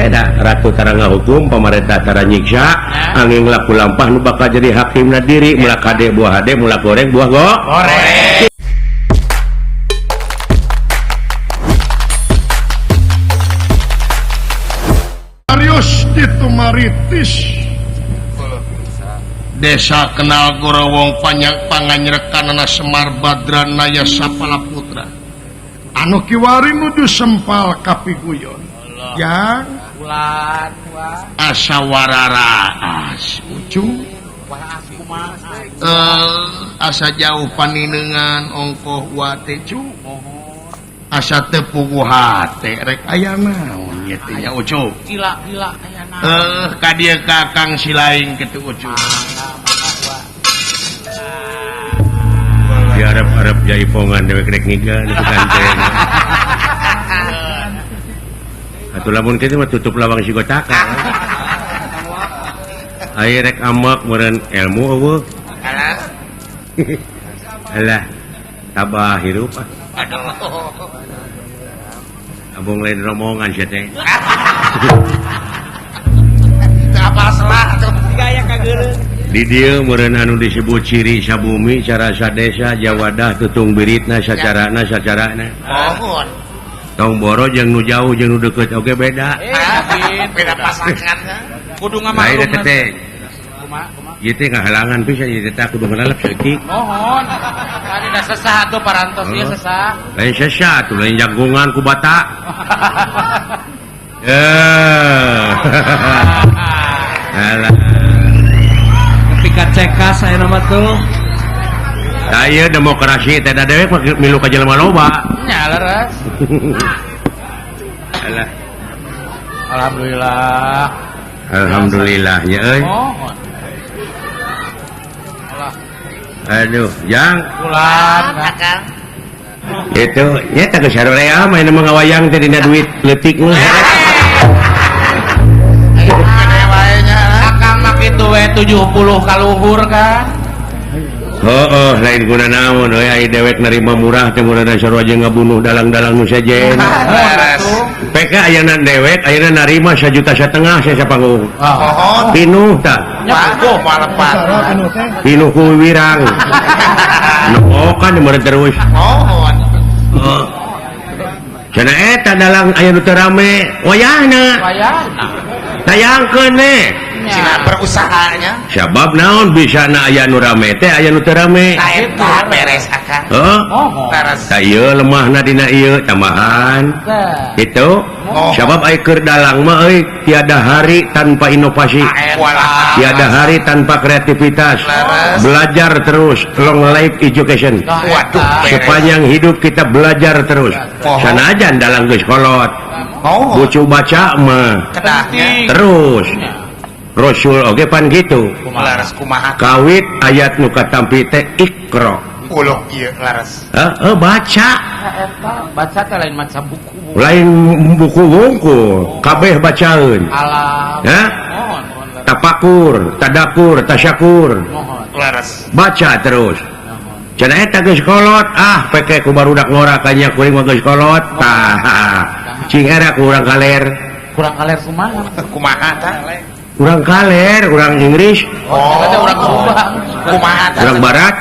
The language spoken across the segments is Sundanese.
da ratu tara ngahukum pamarentah tara nyiksa angin laku lampah nu bakal jadi hakimna diri mulak hade buah hade mulak goreng buah goreng. Arius Ditumaritis Desa Kenal Gorowong panganyrekanana Semar Badranaya Sapala Putra anu kiwari nuju sempal kapiguyon yang asa wararaas ucu asa jauh paninengan ongkoh wate cu asa teu puguh hate rek aya naon ieu teh nya ucu gila aya naon ka dieu ka Kang Silaing kitu ucu di Arab-Arab jaipongan dewek rek ngiga nu kanteng atuh lamun kitu mah tutup lawang si gotaka aya rek amak meureun ilmu eueuh alah tabah hirup ah. Abong lain rombongan sia teh. Teu apal selah atuh gaya kageureuh. Di dieu meureun anu disebut ciri sabumi cara sadesa jawadah tutung biritna sacarana sacarana. Mohon. Tong boro jeung nu jauh jeung nu deukeut oge beda. Beda pasangan. Kudu ngamaklum. Lain teh. Ieu teh ngahalangan pisan ieu teh kudu ngalep saeutik. Mohon. Tadi dah sesah atuh parantos ieu sesah. Lain sesah atuh lain jagungan ku bata. Alah. Nepi ka cekas aya mah tuh. Tah ieu demokrasi teh da dewek milu ka jelema loba. Nya leres. Alah. Alhamdulillah. Alhamdulillah nya euy. Mohon. Aduh, jang pulang akang. Itu nya teh geus sarorea mah anu ngawayang teh dina duit leutik mah. Akang mah kitu we 70 kaluhur kan. Heuh, lain guna naon euy ai dewek nerima murah teh murah sarua jeung ngabunuh dalang-dalang nu sejen. PK ayeuna dewek ayeuna narima 1,5 juta saya panggung. Pinuh tah. Pinuh ku wirang. Nu kan meureun terus. Heeh. Cenah eta dalang aya nu teu rame, wayahna. Wayahna. Tayangkeun we. Cina berusahanya. Sabab naon bisa na aya nu rame teh aya nu teu rame. Tah eta beres akang. Heeh. Tah ieu lemahna dina ieu tambahan. Itu sabab ai keur dalang mah euy tiada hari tanpa inovasi. Tiada hari tanpa kreativitas. Belajar terus, long life education. Sepanjang hidup kita belajar terus. Sanajan dalang geus kolot. Bucu baca mah terus. Rasul oge pan gitu. Kawit ayat nu katampi teh Iqra. Uluk ieu laras. Heeh, baca. Baca teh lain maca buku. Lain buku wungkul, kabeh bacaeun. Alam. Hah? Tapakur, tadakur, tasyakur. Laras. Baca terus. Cenah eta geus kolot, ah peke ku barudak ngora kanya kuring mah geus kolot. Tah. Cing era ku urang kaler. Kurang kaler kumaha? Kumaha tah? Urang kaler, urang Inggris. Oh, urang Subang. Kumaha tah? Urang barat.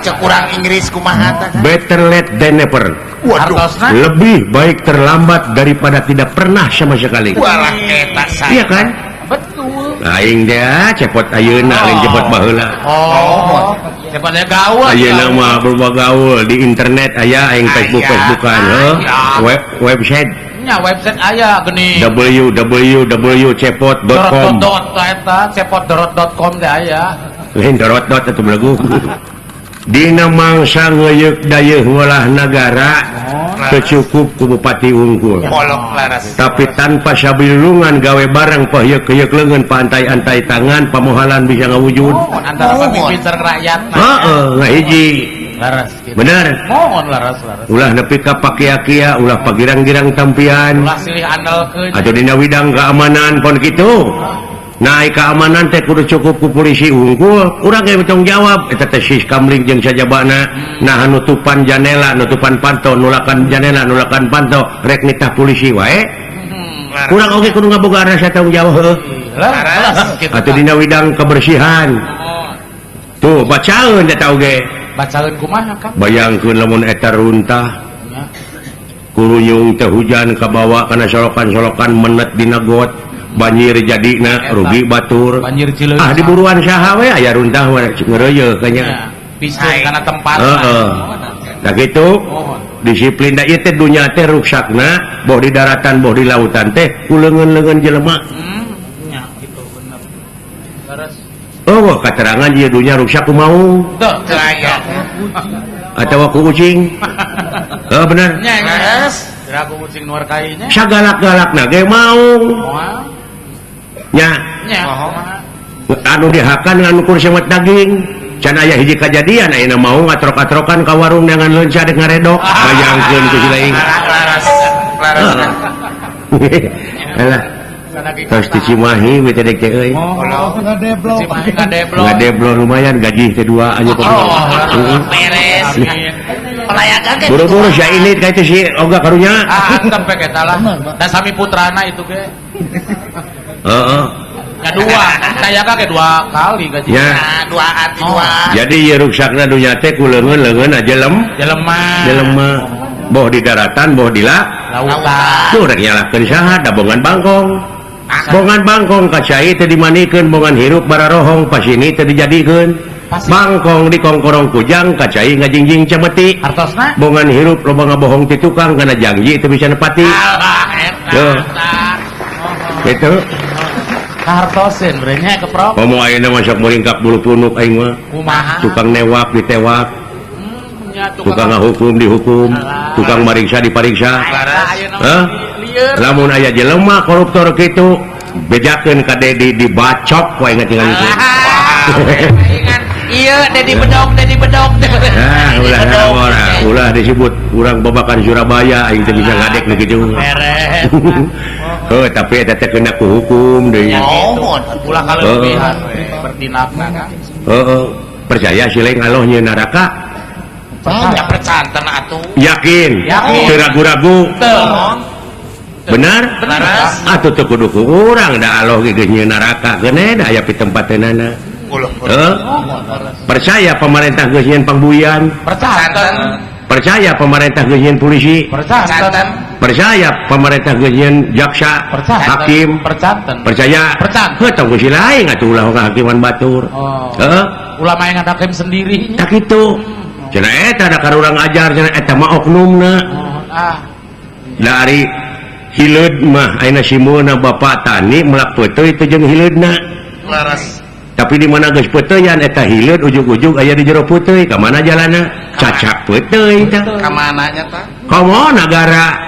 Cek urang Inggris kumaha tah? Better late than never. Waduh. Lebih baik terlambat daripada tidak pernah sama sekali. Walah eta saya. Iya kan? Betul. Aing teh cepot ayeuna lain cepot baheula. Oh. Cepotnya gaul. Ayeuna mah berubah gaul di internet aya aing Facebook-Facebookan heuh. Website. Nya website aya geuning www.cepot.com. Eta cepot.com teh aya. Lain dot dot atuh belagu. Dina mangsa ngeuyeuk dayeuh ngolah nagara teu cukup ku bupati unggul. Tapi tanpa sabilungan gawe bareng pahyeuk-hyeuk leungeun pantai-antai tangan pamohalan bisa ngawujud. Antara pemimpin sareng rakyat. Heeh, ngahiji. Laras gitu. Bener. Mohon laras laras. Ulah nepi ka pakia-kia, ulah pagirang-girang tampian. Ulah silih andalkeun. Atuh dina widang keamanan pon kitu. Nah, keamanan teh kudu cukup ku polisi unggul. Urang ge tanggung jawab eta teh Siskamling jeung sajabana. Nah, nutupan janela, nutupan panto, nulakan janela, nulakan panto, rek nitah polisi wae. Kurang oge kudu ngabogaan rasa tanggung jawab heuh. Atuh dina widang kebersihan. Tuh bacaeun eta oge. Bacaeun kumaha Kang? Bayangkeun lamun eta runtah. Kurunyung teh hujan kabawa kana solokan-solokan menet dina got, banjir jadina rugi batur. Banjir Cileunca. Ah diburuan saha we aya runtah we ngeureuyeuh nya. Piseun kana tempat. Heeh. Nah kitu disiplin da ieu teh dunya teh ruksakna boh di daratan boh di lautan teh ku leungeun-leungeun jelema. Nya kitu bener. Leres. Oh, katerangan ieu dunya ruksak ku maung. Teu aya. Atawa ku ucing. Heuh bener. Nya leres. Geura ku ucing nu kai nya. Sagalak-galakna ge maung. Nya. Nya. Anu dihakan anu kur semet daging. Can aya hiji kajadian ayeuna maung atrok-atrokan ka warung neangan leunca dek ngaredok. Bayangkeun ku si lain. Leres. Leres. Alah. Terus di Cimahi we teh dek teh euy. Cimahi ngadeblo. Ngadeblo lumayan gaji teh dua aja kok. Beres. Pelayakan ge. Buru-buru sia ini ka itu si Oga karunya. Ah, antep we eta lah. Da sami putrana itu ge. Heeh. Ya dua, saya kan dua kali gaji. Ya. Dua arti dua. Jadi ieu ruksakna dunya teh ku leungeun-leungeun aja jelema. Jelema. Boh di daratan, boh di lautan. Tuh rek nyalahkeun saha da bongan bangkong. Bongan bangkong ka cai teh dimanikeun, bongan hirup bararohong pasini teh dijadikeun. Bangkong dikongkorong kujang ka cai ngajingjing cemeti. Hartosna? Bongan hirup loba ngabohong ti tukang kana janji teu bisa nepati. Alah eta. Gitu. Hartosin berenya keprok. Komo ayeuna mah sok muringkak bulu punuk aing mah. Kumaha? Tukang newak ditewak. Tukang ngahukum dihukum, tukang mariksa dipariksa. Hah? Lamun aya jelema koruptor kitu bejakeun ka Dedi dibacok ku aing tinggal itu. Iya, Dedi bedog, Dedi bedog. Nah, ulah ulah disebut urang babakan Surabaya aing teu bisa ngadek nu kitu. Beres. Heuh, tapi eta teh kena ku hukum deui. Ulah kaleubihan we bertinakna kan. Heeh, percaya si lain Allah nyieun neraka? Percaya percanten atuh. Yakin. Teu ragu-ragu. Benar? Atuh teu kudu ku urang da Allah ge geus nyieun neraka geuneh da aya pitempateunana. Percaya pemerintah geus nyieun pangbuyan? Percanten. Percaya pemerintah geus nyieun polisi? Percanten. Percaya pemerintah geus nyieun jaksa, hakim? Percanten. Percaya? Percanten. Heuh tong ku si lain atuh ulah hakiman batur. Heuh. Ulah main hakim sendiri. Tak kitu. Cenah eta da karurang ajar cenah eta mah oknumna. Ah. Da ari hileud mah ayeuna simeuna bapak tani melak peuteuy teh jeung hileudna. Laras. Tapi di mana geus peuteuyan eta hileud ujug-ujug aya di jero peuteuy ka mana jalanna? Cacak peuteuy tah. Ka mana nya tah? Komo nagara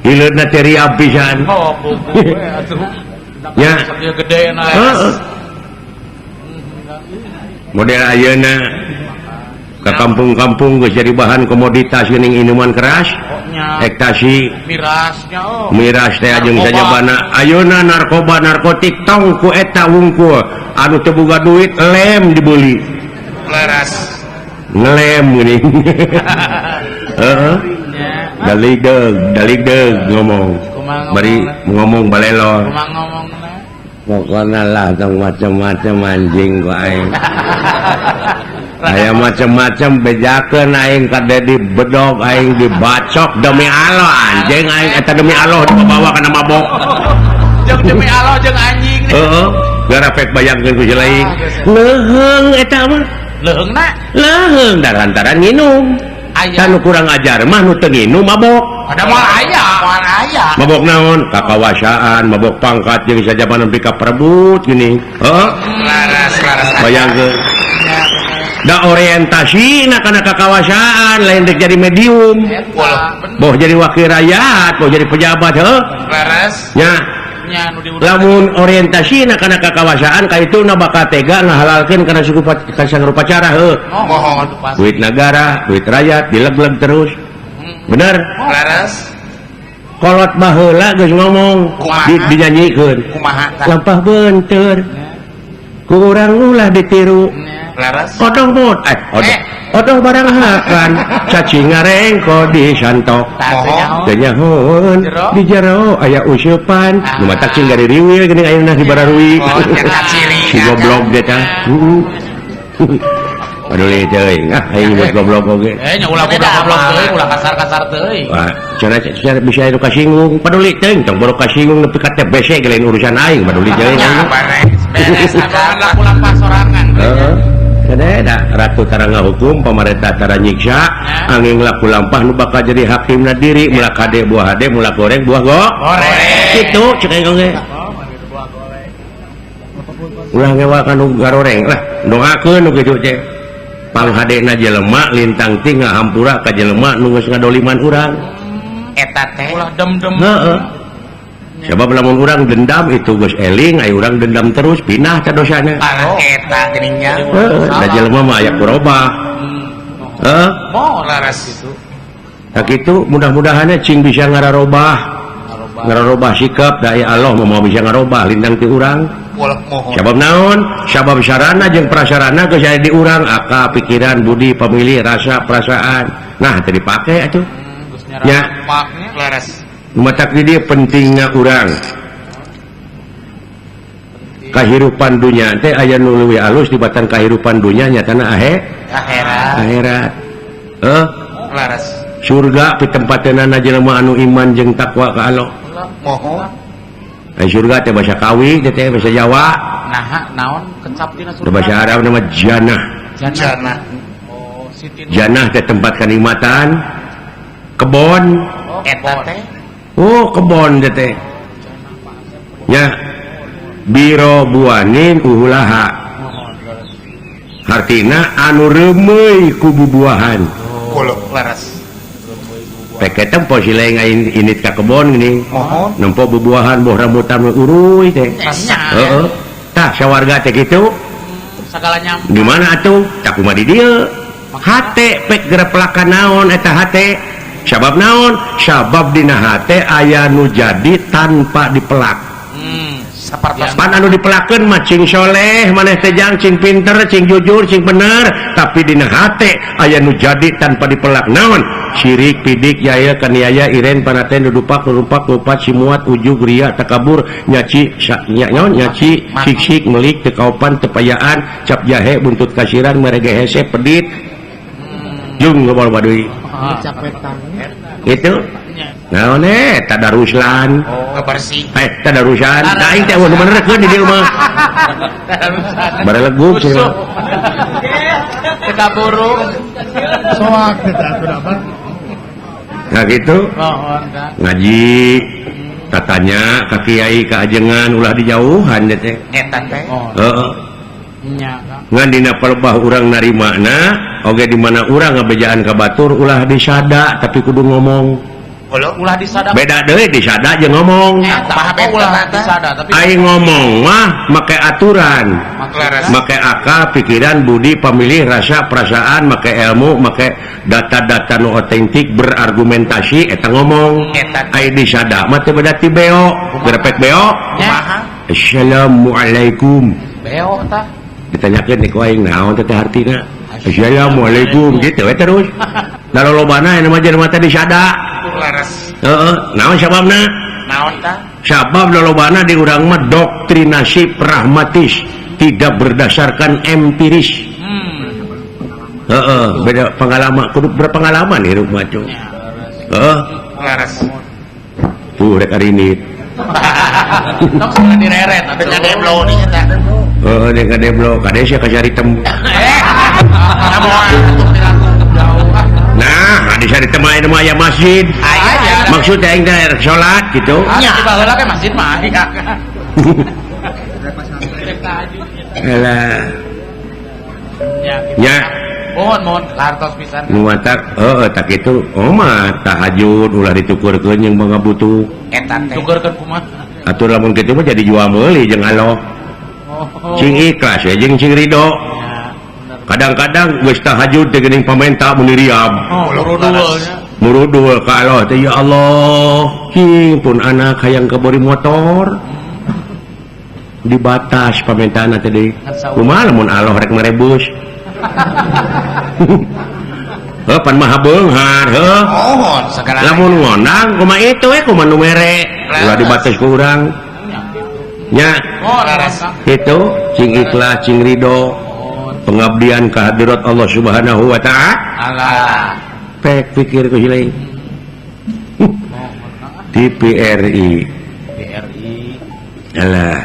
hileudna teh riab pisan. Oh, buku we atuh. Nya gede na. Heeh. Model ayeuna ke kampung-kampung geus jadi bahan komoditas geuning minuman keras, ekstasi, mirasnya oh. Miras teh jeung sajabana. Ayeuna narkoba narkotik tong ku eta wungkul anu teu boga duit lem dibeli. Leras. Ngelem geuning. Heeh. Dalig deug ngomong. Bari ngomong balelor. Kumaha ngomongna? Pokona lah tong macam-macam anjing ku aing. Aya macam-macam bejakeun aing ka Dedi bedog aing dibacok demi Allah anjing aing eta demi Allah dibawa kana mabok. Jeung demi Allah jeung anjing. Heeh, gara pek bayangkeun ku lain. Leuheung eta mah. Leuheungna? Leuheung darantaran nginum. Anu kurang ajar mah nu teu nginum mabok. Ada moal aya, moal aya. Mabok naon? Kakawasaan, mabok pangkat jeung sajabana nepi ka perebut geuning. Heeh. Laras, laras. Bayangkeun. Da orientasi na kana kakawasaan lain dek jadi medium. Boh jadi wakil rakyat, boh jadi pejabat heuh. Laras. Nya. Lamun orientasi na kana kakawasaan ka itu na bakal tega ngahalalkeun kana suku kasang rupacara heuh. Duit negara, duit rakyat dileg-leg terus. Bener? Laras. Kolot baheula geus ngomong, dinyanyikeun. Kumaha? Lampah beunteur. Ku urang ulah ditiru. Odong mut odong barang hakan cacing ngarengko di santok. Teu nyahoeun di jero aya useupan nu matak cing gaririwil geuning ayeuna di bararui. Si goblok teh tah. Paduli teuing ah aing buat goblok oge. Nya ulah goblok-goblok teuing ulah kasar-kasar teuing. Wah, cara bisa anu kasinggung paduli teuing tong boro kasinggung nepi ka TBC ge lain urusan aing paduli teuing. Beres beres laku lampah sorangan. Heeh. Kada ratu tara ngahukum pamarentah tara nyiksa angin laku lampah nu bakal jadi hakimna diri mulak hade buah hade mulak goreng buah goreng. Kitu cek aing oge. Ulah ngewa ka nu garoreng lah doakeun nu kitu teh. Panghadena jelema lintang ti ngahampura ka jelema nu geus ngadoliman urang. Eta teh ulah dem-dem. Heeh. Sebab lamun urang dendam itu geus eling aya urang dendam terus pindah ka dosana. Parah eta geuning nya. Heeh, da jelema mah aya kurobah. Heeh. Moh laras kitu. Tah kitu mudah-mudahannya cing bisa ngararobah. Ngararobah sikap da aya Allah mah bisa ngarobah lintang ti urang. Sabab naon? Sabab sarana jeung prasarana geus aya di urang akal, pikiran, budi, pamilih, rasa, perasaan. Nah, teu dipake atuh. Nya laras. Matak di dieu pentingna urang. Kahirupan dunya teh aya nu leuwih alus dibatan kahirupan dunya nyatana akhirat. Akhirat. Heuh? Laras. Surga pitempateunana jelema anu iman jeung takwa ka Allah. Moho. Ai surga teh bahasa Kawi teh bahasa Jawa. Naha naon kecap dina surga? Bahasa Arab nama janah. Janah. Oh, siti. Janah teh tempat kenikmatan. Kebon. Oh, eta teh. Oh, kebon teh. Nya biro buanin uhulaha. Hartina anu reumeuy ku bubuahan. Oh, laras. Peke tempo si lain init ka kebon gini. Nempo bubuahan boh rambutan uruy teh. Heeh. Tah sawarga teh kitu. Sagala nyampe. Di mana atuh? Tah kumaha di dieu. Hate pek gereplakan naon eta hate. Sabab naon? Sabab dina hate aya nu jadi tanpa dipelak. Pan anu dipelakeun mah cing soleh, maneh teh jang cing pinter, cing jujur, cing bener, tapi dina hate aya nu jadi tanpa dipelak naon? Sirik, pidik, yaya, kaniaya, iren, panaten, dudupak, rumpak, lupat, simuat, ujug, ria, takabur, nyaci, nyaon, nyaci, siksik, melik, tekaupan, tepayaan, cap jahe, buntut kasiran, merege hese, pedit, jung ngobol baduy. Itu naon tadaruslan. Oh, bersih. Tadarusan. Da aing teh nu bener keun di dieu mah. Barelegug cenah. Teu kaburu. Soak teh atuh da mah. Nah gitu. Ngaji tatanya ka kiai ka ajengan ulah dijauhan teh. Eta teh. Heeh. Ngan dina palebah urang narimana oge di mana urang ngabejaan ka batur ulah disada tapi kudu ngomong. Ulah disada. Beda deui disada jeung ngomong. Ulah disada tapi aing ngomong mah make aturan, make akal, pikiran, budi, pamilih, rasa, perasaan, make ilmu, make data-data nu otentik berargumentasi eta ngomong. Aing disada mah teu beda ti beo, gerepek beo. Assalamualaikum. Beo tah. Ditanyakeun ku aing naon teh hartina. Assalamualaikum gitu we terus. Da lolobana anu mah jelema teh disada. Heeh, naon sababna? Naon tah? Sabab lolobana di urang mah doktrinasi pragmatis, tidak berdasarkan empiris. Heeh, beda pengalaman, kudu berpengalaman hirup mah tuh. Heeh. Laras. Tuh rek arinit. Tong segala direret atuh. Kadeblo nih eta. Heeh, deuk kadeblo, kade sia kacari tem. Nah, di sana temai mah aya masjid. Aya. Maksud aing teh rek salat gitu. Nya di baheula ge masjid mah aya. Alah. Ya. Mohon kartos pisan. Nu matak heueuh tak kitu. Oh mah tahajud ulah ditukurkeun jeung pangabutuh. Eta teh. Tukurkeun kumaha? Atuh lamun kitu mah jadi jual meuli jeung Allah. Cing ikhlas we jeung cing ridho. Kadang-kadang geus tahajud teh geuning pamenta mun riab. Oh, murudul. Murudul ka Allah teh ya Allah, cing pun anak hayang kabori motor. Dibatas pamintaan teh deui. Kumaha lamun Allah rek marebus? Heuh pan maha beunghar heuh. Mohon segala. Lamun ngondang kumaha itu we kumaha nu mere. Ulah dibatas ku urang. Nya. Itu cing ikhlas cing ridho. Pengabdian kehadirat Allah Subhanahu wa ta'ala. Pek pikir ku silai. TPRI. Alah.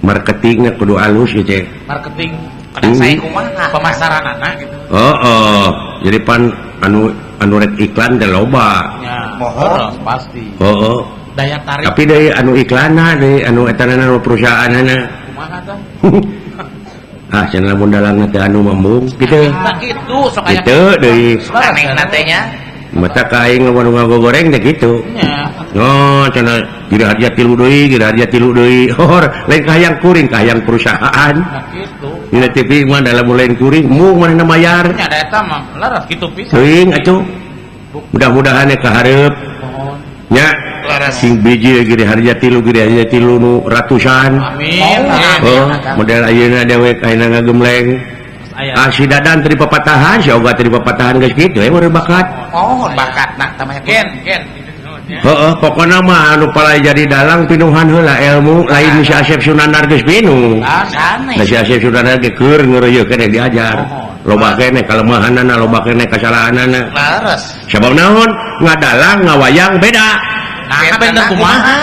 Marketingnya kudu alus gitu. Marketing kada sae kumaha pemasaranana gitu. Heeh, jadi pan anu rek iklan teh loba. Ya, mohon pasti. Heeh. Daya tarik. Tapi deui anu iklanna deui anu etanana anu perusahaanana. Kumaha tah? Ah, cenah lamun dalangna teh anu mambung gitu. Tah kitu sok aya. Kitu deui. Anehna teh nya. Mata ka aing lamun ngagoreng teh kitu. Nya. Oh, cenah Giri Harja tilu deui, Giri Harja tilu deui. Hor, lain kahayang kuring, kahayang perusahaan. Nah kitu. Dina TV mah dalam lain kuring, mung manehna mayar. Nya da eta mah laras kitu pisan. Teuing atuh. Mudah-mudahan ya kahareup. Nya, sing biji Giri Harja tilu, Giri Harja tilu nu ratusan. Amin. Oh, model ayeuna dewek ayeuna ngagemleng. Ah si Dadan teu dipapatahan, si Oga teu dipapatahan geus kitu we meureun bakat. Oh, bakatna tah mah gen gen. Heeh, pokona mah anu palai jadi dalang pinuhan heula ilmu, lain si Asep Sunandar geus pinuh. Sanes. Si Asep Sunandar ge keur ngeureuyeuh keneh diajar. Loba keneh kalemahanana, loba keneh kasalahanana. Leres. Sabab naon? Ngadalang ngawayang beda. Nah, beda kumaha?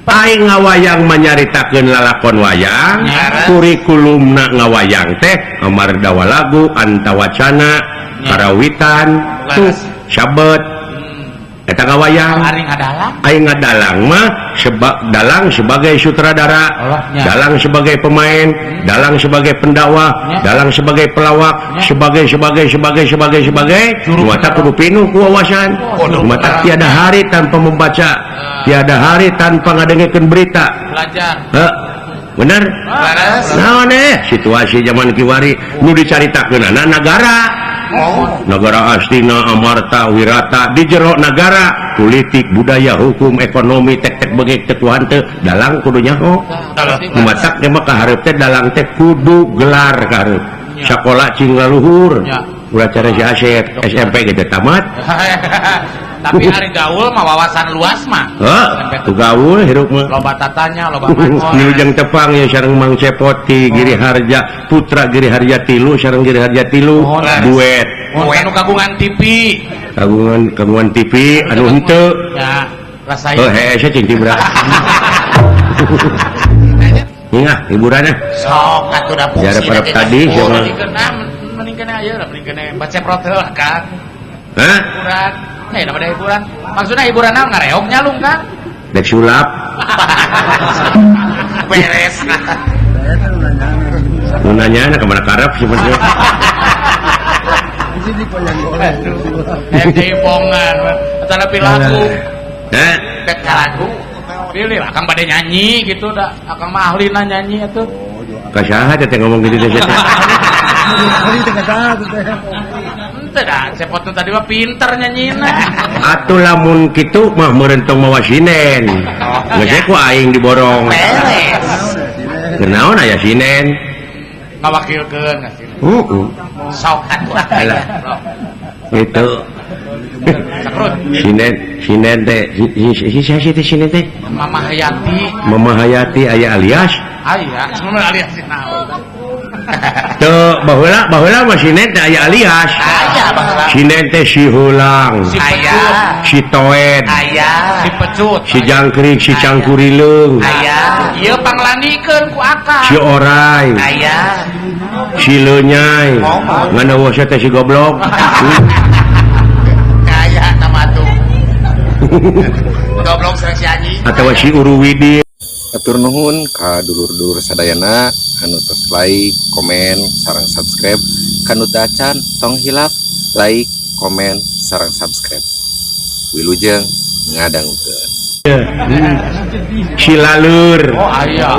Aing ngawayang manyaritakeun lalakon wayang, kurikulumna ngawayang teh amardawa lagu, antawacana, karawitan, tuh sabet. Eta ngawayang. Aing ngadalang mah dalang sebagai sutradara, dalang sebagai pemain, dalang sebagai pendakwah, dalang sebagai pelawak, sebagai sebagai sebagai sebagai sebagai. Mata kudu pinuh ku wawasan. Mata tiada hari tanpa membaca, tiada hari tanpa ngadengekeun berita. Belajar. Heh, bener? Naon situasi zaman kiwari nu dicaritakeunana nagara. Negara Astina, Amarta, Wirata di jero nagara, politik, budaya, hukum, ekonomi, tek-tek bengek tek hanteu, dalang kudu nyaho. Matak teh mah kahareup teh dalang teh kudu gelar kahareup. Sakola cing laluhur. Ulah cara si Asep SMP gitu tamat. Tapi ari gaul mah wawasan luas mah. Heeh, tu gaul hirup mah. Loba tatanya, loba macon. Nilujeng tepang ya sareng Mang Cepoti, Giri Harja, Putra Giri Harja tilu sareng Giri Harja tilu, duet. Anu kagungan TV. Kagungan TV anu henteu. Ya, rasain. Oh, hese cing tibra. Ingat hiburannya. Sok atuh da fungsi. Jare tadi mending kena ayeuna, mending kena baca protel lah kan. Hah? Hiburan. Eh, nama hiburan. Maksudnya hiburan naon ngareog nyalung kan? Dek sulap. Beres. Nu nanya ka mana karep sebenarnya. Eh, jaipongan. Atana pilaku. Heh, dek lagu. Pilih lah, akang bade nyanyi gitu dah. Akang mah ahlina nyanyi atuh. Ka saha teh ngomong gitu teh. Henteu dah, Cepot tadi mah pinter nyanyina. Atuh lamun kitu mah meureun tong mawa sinen. Geus ku aing diborong. Beres. Kunaon aya sinen? Ngawakilkeun ka sinen. Heeh. Sok atuh. Alah. Itu. Sinen teh si teh sinen teh Mama Hayati. Mama Hayati aya alias? Aya, sebenarnya alias naon. Tuh, baheula mah sinen teh aya alias. Aya baheula. Sinen teh si Hulang. Aya. Si Toed. Aya. Si Pecut. Si Jangkrik, si Cangkurileung. Aya. Ieu panglandikeun ku akang. Si Orai. Aya. Si Lenyai. Ngan eueuh teh si goblok. Kaya nama tuh. Goblok sareng si anjing. Atawa si Uruwidi. Atur nuhun ka dulur-dulur sadayana anu tos like, komen, sareng subscribe. Kanu teu acan tong hilap like, komen, sareng subscribe. Wilujeng ngadangukeun. Si Lalur. Oh aya.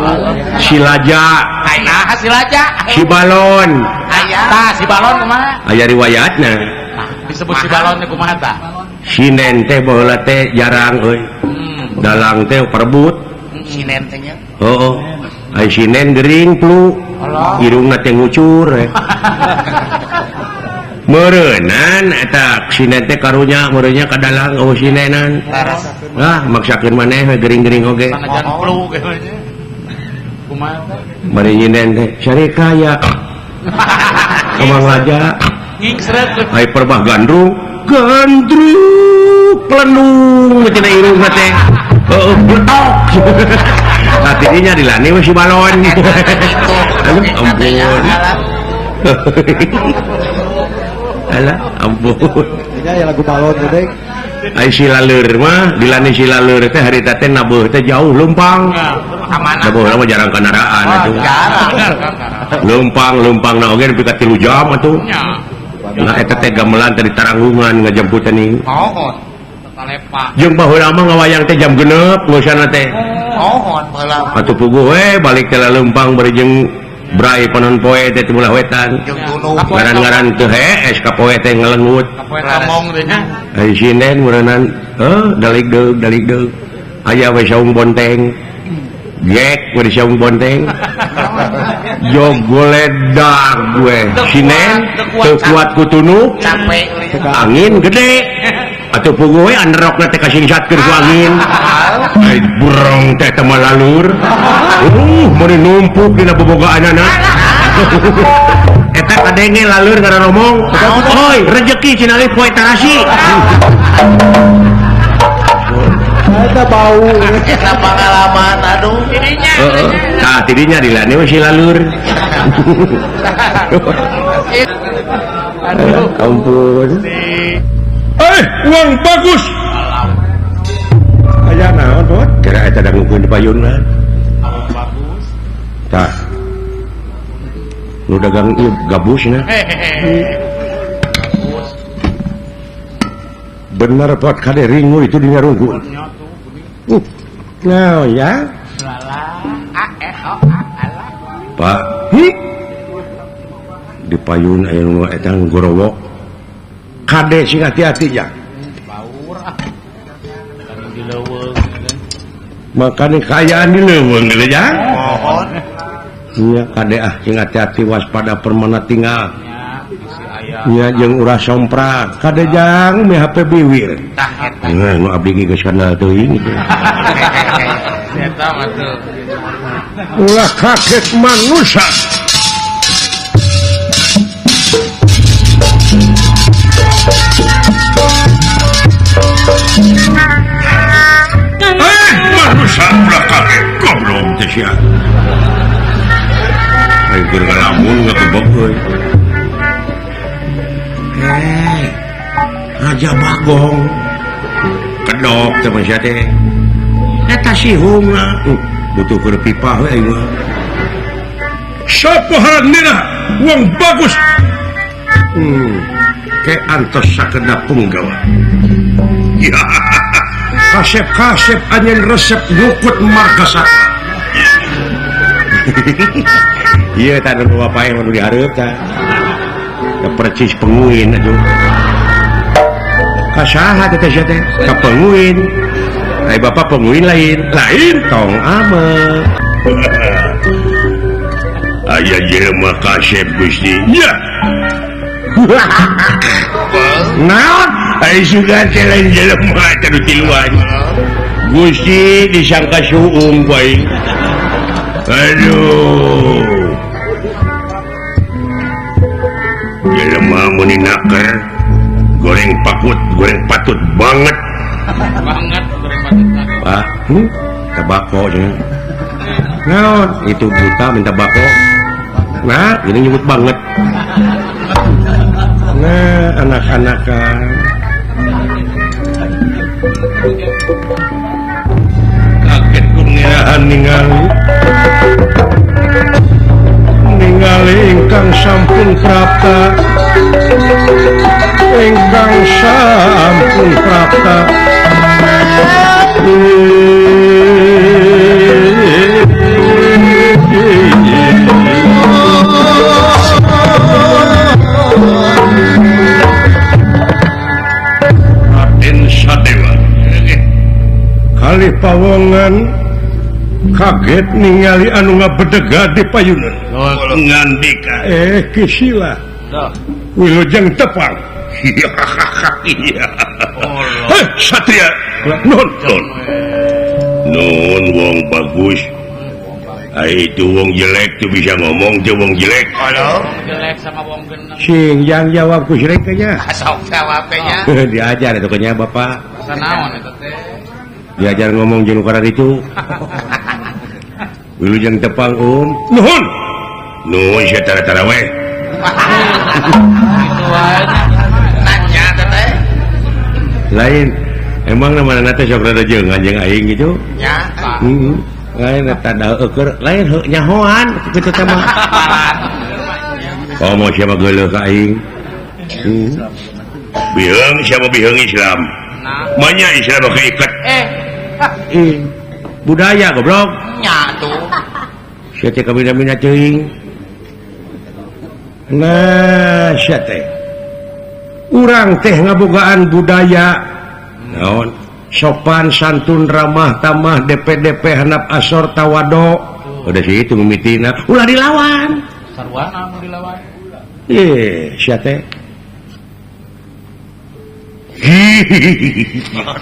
Si Laja. Nah, si Laja. Si Balon. Aya. Tah, si Balon kumaha? Aya riwayatna. Nah, disebut si Balon teh kumaha tah? Sinen teh baheula teh jarang euy. Dalang teh perebut. Sinen teh nya. Heeh. Ai sinen gering flu. Irungna teh ngucur. Meureunnan eta sinen teh karunya meureunnya ka dalang eueuh sinenan. Ah, maksakeun maneh we gering-gering oge. Sanajan flu ge nya. Kumaha teh? Bari nyinen teh sari kaya. Kamang raja. Ngingsret. Ai perbah gandrung, gandrung plenung cenah irungna teh. Heeh, bletok. Nah, tidinya dilani we si balon. Aduh, ampun. Alah, ampun. Ini aya lagu balon teh. Ai si laleur mah dilani si laleur teh harita teh nabuh teh jauh leumpang. Nabuh mah jarang kendaraan atuh. Leumpang-leumpang na oge nepi ka 3 jam atuh. Nah eta teh gamelan teh di taranggungan ngajemputan ieu. Mohon. Jeung baheula mah ngawayang teh jam 6 geusana teh. Mohon baheula. Atuh puguh we balik teh leumpang bari jeung brai panon poe teh teu belah wetan. Ngaran-ngaran teu hees ka poe teh ngelengut. Ka poe tamong teh nya. Ai sinden meureunnan heuh dalig deug dalig deug. Aya we saung bonteng. Gek we saung bonteng. Jogoledag gue sinen teu kuat ku tunuk. Capek angin gede. Atuh puguh we anderokna teh kasingsatkeun ku angin. Ai burung teh teh malalur. Meuni numpuk dina bobogaanana. Eta kadenge lalur ngararomong. Oi, rejeki cenah we poe tarasi. Eta bau. Eta pengalaman aduh. Tidinya. Heeh. Tah tidinya dilani we si lalur. Aduh, ampun. Uang bagus. Aya naon, Bot? Kira eta dangukeun di payunna. Bagus. Tah. Nu dagang ieu gabusna. Bagus. Bener pot kade ringu itu dina rungkul. Nah, ya. A E O A alah. Pak, di payun aya nu eta gorowok. Kade sing hati-hati ya. Baur ah. Dagang di leuweung. Makane kaayaan di leuweung geus ya. Mohon. Iya kade ah sing hati-hati waspada permana tinggal. Nya Nya jeung ulah somprak. Kade jang mi HP biwir. Tah eta. Nah, nu abdi ge geus kenal teuing gitu. Eta mah tuh. Ulah kaget manusia. Manusia ulah kaget goblok teh sia. Ayo keur ngalamun ngagebeg euy. Raja Bagong kedok teh manusia teh. Eta sihungna butuh keur pipah we aing mah. Sapa haranna wong bagus. Ke antos sakedap punggawa. Ya. Kasep-kasep anyen resep nyukut marga saka. Iya tah nu bapak yang nu dihareup tah. Percis penguin aduh. Kasaha teh sia teh? Ka penguin. Ai bapak penguin lain. Lain tong ame. Aya jelema kasep Gusti. Ya. Naon? Ai sugan teh lain jelema teh nu tiluan. Gusti disangka suung ku aing. Aduh. Jelema meuni naker goreng pakut, goreng patut banget. Banget goreng patut. Pak, tabako cenah. Naon? Itu buta minta bako. Nah, ini nyebut banget. Nah, anak-anakan. Kaget ku ngirahan ningali. Ningali ingkang sampun prapta. Ingkang sampun prapta. Raden Sadewa. Kali pawongan Kaget ningali anu ngabedega di payunan. Ngandika Kisila. Wilujeng tepang. Heh Satria nun nun. Nun wong bagus. Ai itu wong jelek tuh bisa ngomong tuh wong jelek. Halo. Jelek sama wong geneng. Sing yang jawab ku sirik nya. Sok jawab nya. Diajar itu nya Bapak. Sanaon eta teh. Diajar ngomong jeung nu itu. Wilujeng tepang Um. Nuhun. Nuhun sia tara-tara we. Kitu wae. Nanya teh. Lain emang namana teh sok rada jeung anjing aing gitu. Nya. Heeh. Lain eta da eueur lain heuh nyahoan kitu teh mah. Komo siapa geuleuh ka aing. Biheung siapa biheung Islam. Manya Islam keikat. Budaya goblok. Nya tuh. Sia teh kabina-bina teuing. Nah, sia teh. Urang teh ngabogaan budaya. Naon? Sopan santun ramah tamah DPDP handap asor tawado. Udah sih itu mimitina. Ulah dilawan. Sarwana nu dilawan. Sia teh.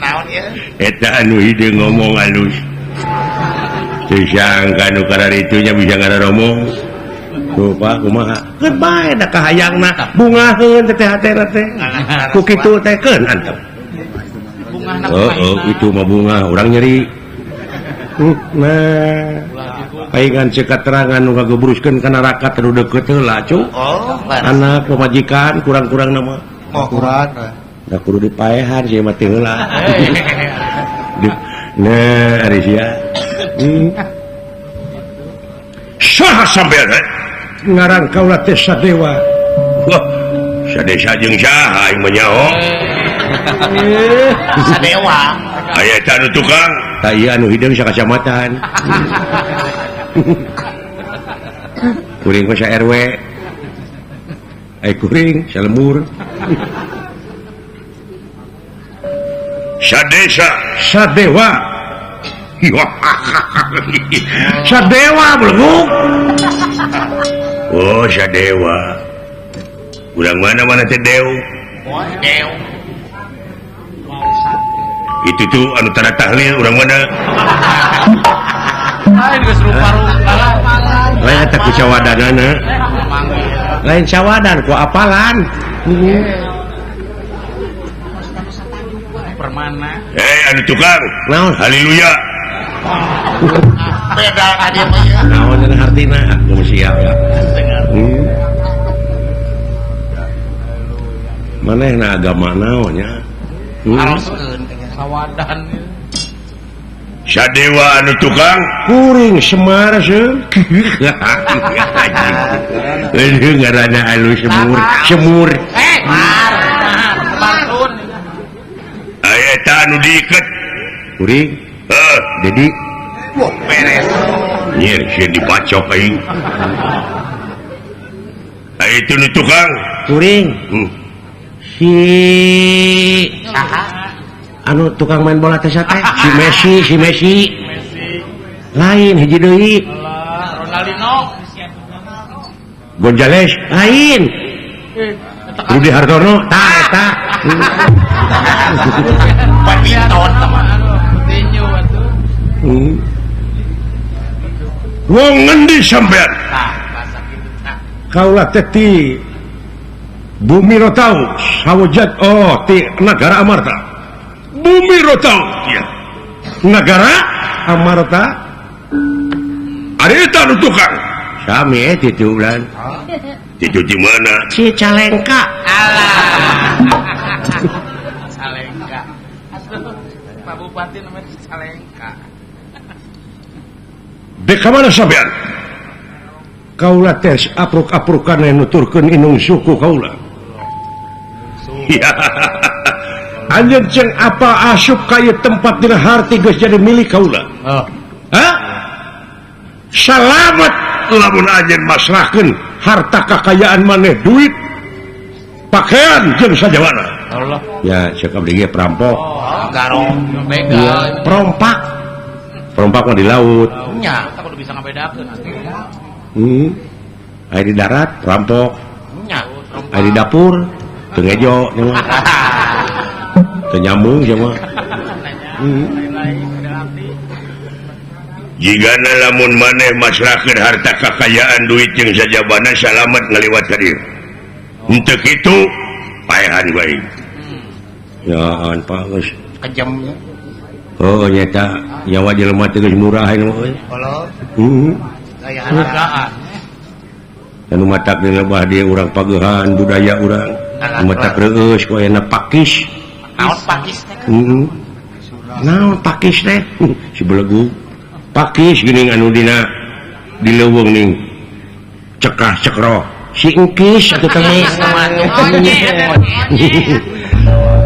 Naon ieu? Eta anu hideung ngomong alus. Teu sangka nu kararitunya bisa ngararomong. Tuh Pak kumaha? Keun bae da kahayangna bungaheun teh hatena teh. Ku kitu teh keun antep. Bungahna oh, itu mah bunga urang nyeri. Nah, paingan ceuk katerangan nu ngagebruskeun ka neraka teu deukeut heula cu. Oh, anak pamajikan kurang-kurang nama. Oh, kurang. Da kudu dipaehan sih mah teu heula. Nah, ari sia. Saha sampean teh? Ngaran kaula teh Sadewa. Wah, sadesa jeung saha aing mah nyaho. Sadewa. Aya eta anu tukang. Tah ieu anu hideung sakacamatan. Kuring mah sa RW. Ai kuring salembur. Sadesa Sadewa. Sadewa belenguk. Oh, Sadewa. Urang mana-mana teh Dew. Oh, Dew. Itu tuh anu tanda tahlil urang mana? Lain geus rupa-rupa. Lain eta ku cawadanana. Lain cawadan ku apalan. Permana. Anu tukang. Naon? Haleluya. Beda adi mah ieu. Naon cenah hartina? Aku siap ya. Manehna agama naon nya? Aroskeun sawadan. Sadewa anu tukang kuring Semar seuh. Leuh ngaranna alus semur, semur. Mar, pantun. Aya eta anu diiket. Kuring. Heuh, Dedi. Wah, beres. Nyir sieun dibacok aing. Aya itu nu tukang kuring. Si saha? Anu tukang main bola teh teh si Messi, si Messi. Lain hiji deui. Ronaldinho. Gonzales lain. Rudi Hartono tah eta. Badminton teman. Coutinho atuh. Wong ngendi sampean? Tah, bahasa kitu tah. Kaula teh ti Bumi Rotau, Sawujad oh ti Nagara Amarta. Bumi Rotau, ya. Nagara Amarta. Ari eta nu tukang. Sami titu bulan. Titu di mana? Cicalengka. Alah. Cicalengka. Aduh, Pak Bupati namanya Cicalengka. Dek ka mana sampean? Kaula teh apruk-aprukan nuturkeun inung suku kaula. Ya. Anjeun ceng apa asup ka ieu tempat dina harti geus jadi milik kaula. Oh. Hah? Salamet lamun anjeun masrahkeun harta kakayaan maneh duit pakaian jeung sajawana. Allah. Ya, cek abdi ge perampok. Oh, garong, begal. Perompak. Perompak mah di laut. Nya, eta kudu bisa ngabedakeun. Aya di darat perampok. Nya, aya di dapur teu ngejo nya mah. Teu nyambung sia mah. Jigana lamun maneh masrahkeun harta kakayaan duit jeung sajabana salamet ngaliwat ka dieu. Henteu kitu paehan bae. Ya an Pak geus kejam. Oh nyata nyawa jelema teh geus murah ayeuna mah euy. Kolot. Gaya Anu matak dilebah dia urang pagehan budaya urang. Anu matak reueus ku ayeuna pakis. Naon pakis teh? Heeh. Naon pakis teh? Si belegu. Pakis geuning anu dina di leuweung ning cekah cekro. Si engkis atuh teh mah.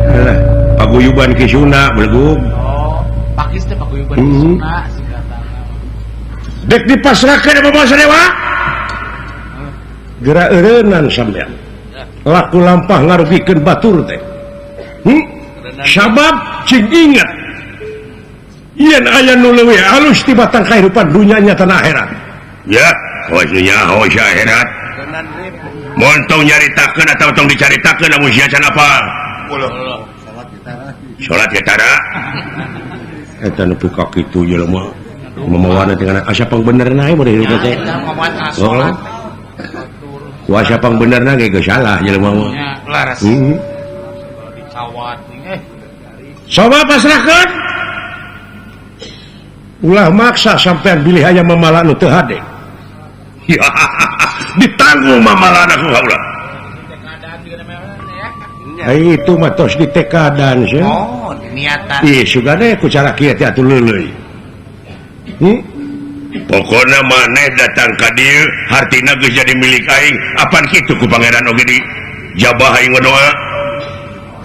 Alah, paguyuban Ki Sunda belegug. Oh, pakis teh paguyuban Ki Sunda singkatanna. Dek dipasrahkeun apa basa dewa? Gerak eureunnan sampean. Laku lampah ngarugikeun batur teh. Sabab cing ingat yen aya nu leuwih alus tibatan kahirupan dunya nya tanah akhirat. Ya, hosnya hos akhirat. Mun tong nyaritakeun atawa tong dicaritakeun lamun sia can apa? Salat ge tara. Eta nepi ka kitu jelema. Mamawana teh asa pangbenerna we hirup teh. Salat. Kuasa pangbenerna ge geus salah jelema mah. Laras. Dicawat Coba pasrahkeun. Ulah maksa sampean bilih aya mamala nu teu hade. Ditanggung mamalana ku kaula. Ai itu mah tos ditekadan sia. Oh, niatan. Ih, sugane ku cara kieu teh atuh leuleui. Pokona maneh datang ka dieu hartina geus jadi milik aing. Apan kitu ku pangeran oge di jabah aing doa.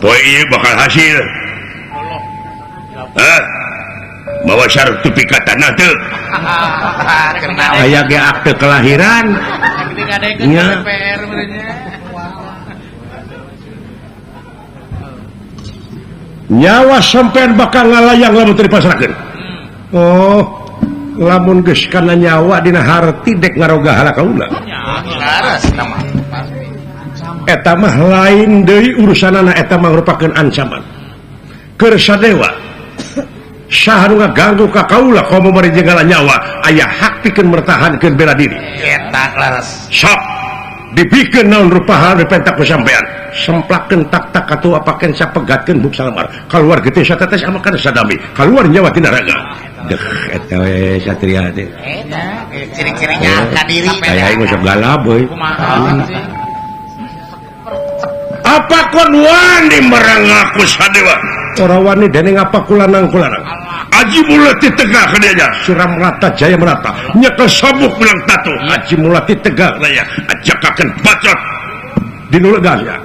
Poe ieu bakal hasil. Hah? Mawa sertifikat tanah teu. Aya ge akte kelahiran. Nya. Nyawa sampean bakal ngalayang lamun teu dipasrahkeun. Oh, lamun geus kana nyawa dina harti dek ngaroga hala kaula. Laras mah. Eta mah lain deui urusanana, eta mah merupakeun ancaman. Keur sadewa saha nu ngaganggu ka kaula komo bari jenggala nyawa aya hak pikeun mertahankeun bela diri. Eta laras. Sok dipikeun naon rupa hal dipentak ku sampean. Semplakeun tak-tak atuh apakeun sapegatkeun buk salamar. Kaluar getih satetes amakan sadami, kaluar nyawa tina raga. Deh eta we satria teh. Eta ciri-cirinya ka diri. Aya aing sok galap euy. Kumaha sih? Apa kon wani merang aku sadewa? Ora wani dening apa kulanang-kulanang. Aji mulati tegak ka dieu nya. Suram rata jaya merata. Nyekel sabuk bilang tatu. Aji mulati tegak raya. Ajakakeun bacot di nu legas ya.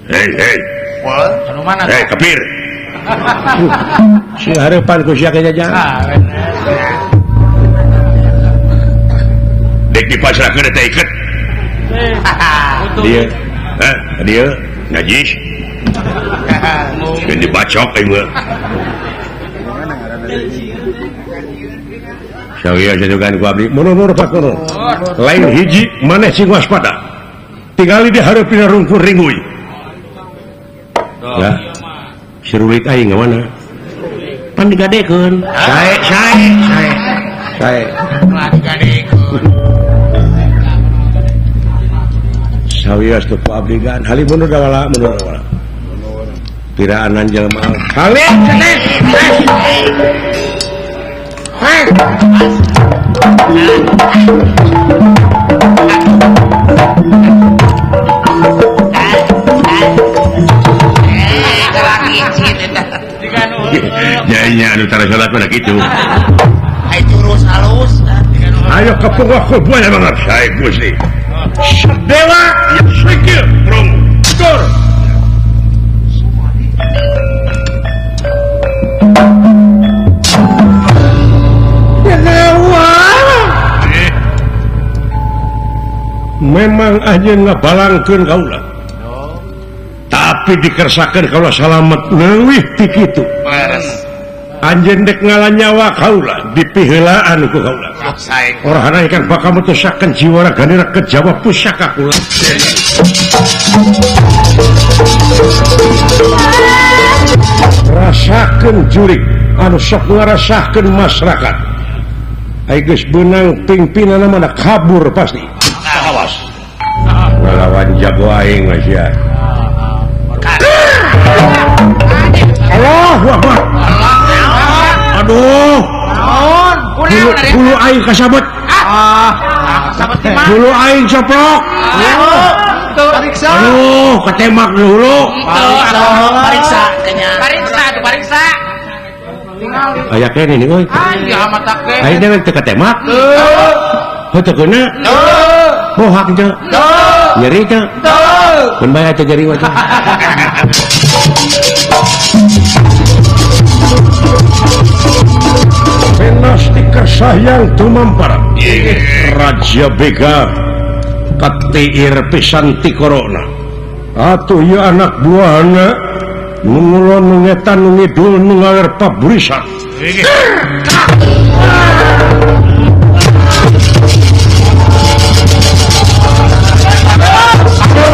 Hei hei. Anu mana? Hei kepir. Si hareupan ku sia jajan. Dek dipasrahkeun eta iket. Dieu. Hah, dieu najis. Geus dibacok aing mah. Sawieu satukan ku abdi mundur Pak Mundur. Lain hiji maneh sing waspada. Tingali di hareupeun rungkur ringui. Ya. Serulit aing ka mana? Pan digadekeun. Sae sae sae. Sae. Lah digadekeun. Sawieu teu ku abdi gan. Halim mundur dawala mundur dawala. Piraanan jelema. Halim ceneh. Hai. Nya anu tara salat mah kitu. Ai jurus halus. Ayo kepungah ku buaya banget. Sae Gusti. Dewa ya sikil prung. Tur. Dewa. Memang anjeun ngabalangkeun kaula. Tapi dikersakeun kaula salamet leuwih ti kitu. Leres. Anjeun dek ngalah nyawa kaula dipiheulaan ku kaula. Orahana ikan bakal mutusakeun jiwa raganira kejawa pusaka kula. Rasakeun jurik anu sok ngarasahkeun masyarakat. Ai geus beunang pingpinanna mah kabur pasti. Awas. Ngalawan jago aing mah sia. Allahu Akbar. Aduh. Bulu aing kasabet. Bulu aing coplok. Pariksa. Aduh, ketemak dulu. Pariksa kenya. Pariksa tuh pariksa. Aya kene nih euy. Aya mata kene. Aya dewek teu ketemak. Heuh teu keuna. Bohak teu. Nyeri teu. Mun bae teu nyeri mah. Penastika Sahyang tumampara. Raja Bega katiir pisan ti corona. Atuh ieu anak buahna nu ngulon nu ngetan nu ngidul nu ngaler paburisan.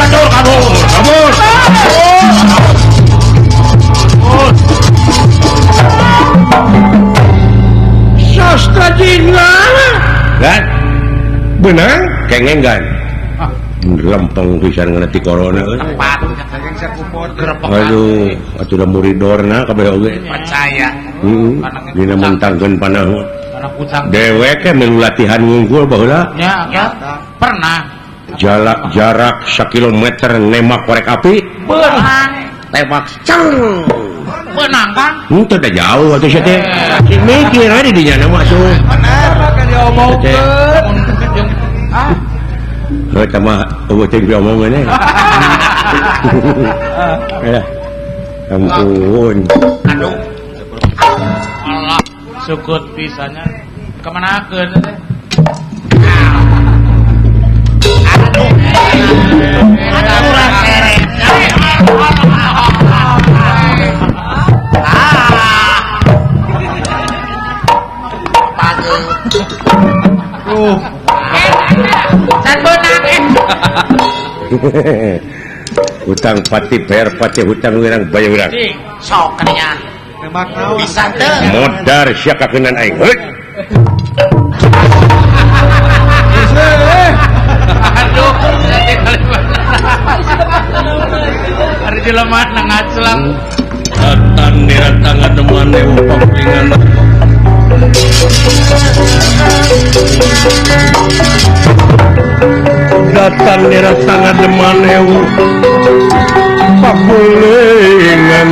Kabur, kabur, kabur. Sastra jingga. Kan? Benar? Kengeng kan? Lempeng pisan ngeuna ti corona euy. Tepat. Aduh, atuh da muridorna kabeh oge. Percaya. Heeh. Dina mentangkeun panah. Dewek milu latihan ngungkul baheula. Nya, pernah. Jarak jarak sakilometer nembak korek api. Beunang. Tembak ceng. Beunang kan? Henteu da jauh atuh sia teh. Mikir we di dinya mah atuh. Bener kan diomongkeun. Ah. Heuh tah mah eueuh teh diomongeun eh. Eh. Ampun. Aduh. Allah, sukut pisannya. Kemanakeun teh? Aduh. Aduh seret. Ah. Pageut. Tuh. Can beunang eh. Hutang pati bayar pati hutang wirang bayar wirang. Sok kadinya. Bisa teu. Modar sia kakeunaan aing. Heuy. Aduh, hari jelema ngaclang. Datan diratangan demane pakulingan. Datan diratangan demane pakulingan.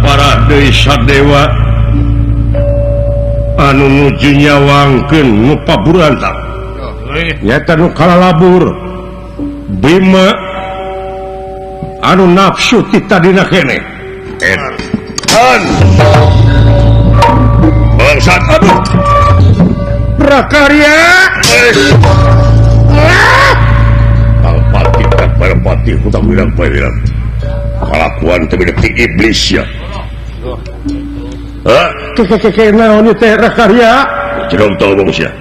Para deui sadewa anu nuju nyawangkeun nu paburantang nyata nu kalalabur Bima anu nafsu ti tadina keneh edan bangsat aduh prakarya Pati pati hutang wirang wirang kalakuan teh ti iblis ya. Hah? Keke naon teh rakarya? Jerong tau bang sia.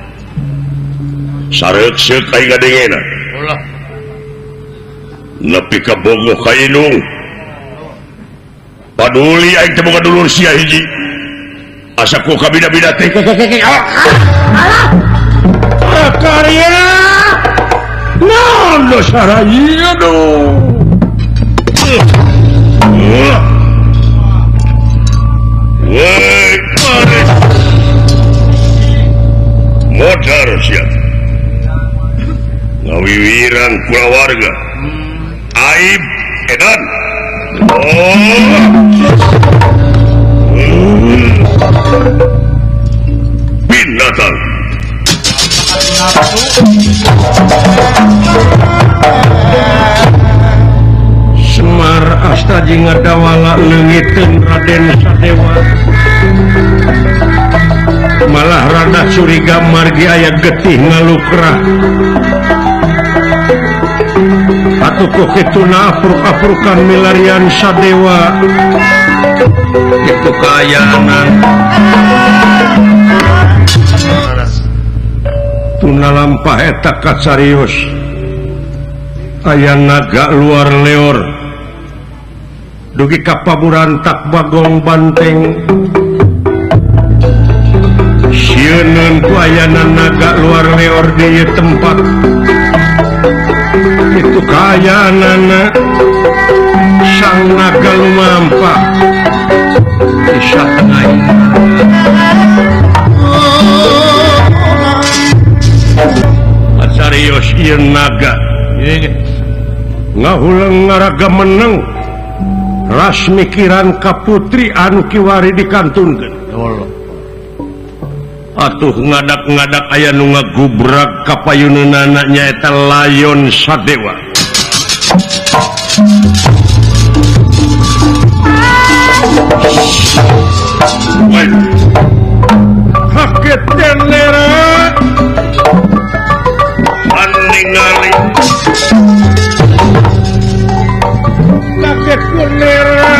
Sareuk-seuk aing ngadengena. Ulah. Nepi ka bogoh ka indung. Paduli aing teh boga dulur sia hiji. Asa ku kabida-bida teh. Keke. Alah. Rakarya. Naon dosa ieu aduh. Woi, modar sia. Ngawiwiran kulawarga. Aib edan. Oh. Binatang. Semar asta jeung ngadawala leungiteun Raden Sadewa. Malah rada Curiga margi aya getih ngalukrah atuh kok kituna apruk-aprukan milarian sadewa itu kaayaanan tuna lampah eta kacarios aya naga luar leor dugi ka paburantak bagong banteng sieuneun ku ayana naga luar leor di ieu tempat itu kaayaanana sang naga lumampah bisa tengah kacarios ieu naga ngahuleng ngaraga meneng ras mikiran ka putri anu kiwari dikantunkeun. Atuh ngadak-ngadak aya nu ngagubrak ka payuneunana nyaeta Layon Sadewa. Kaget tenera ningali kaget kunera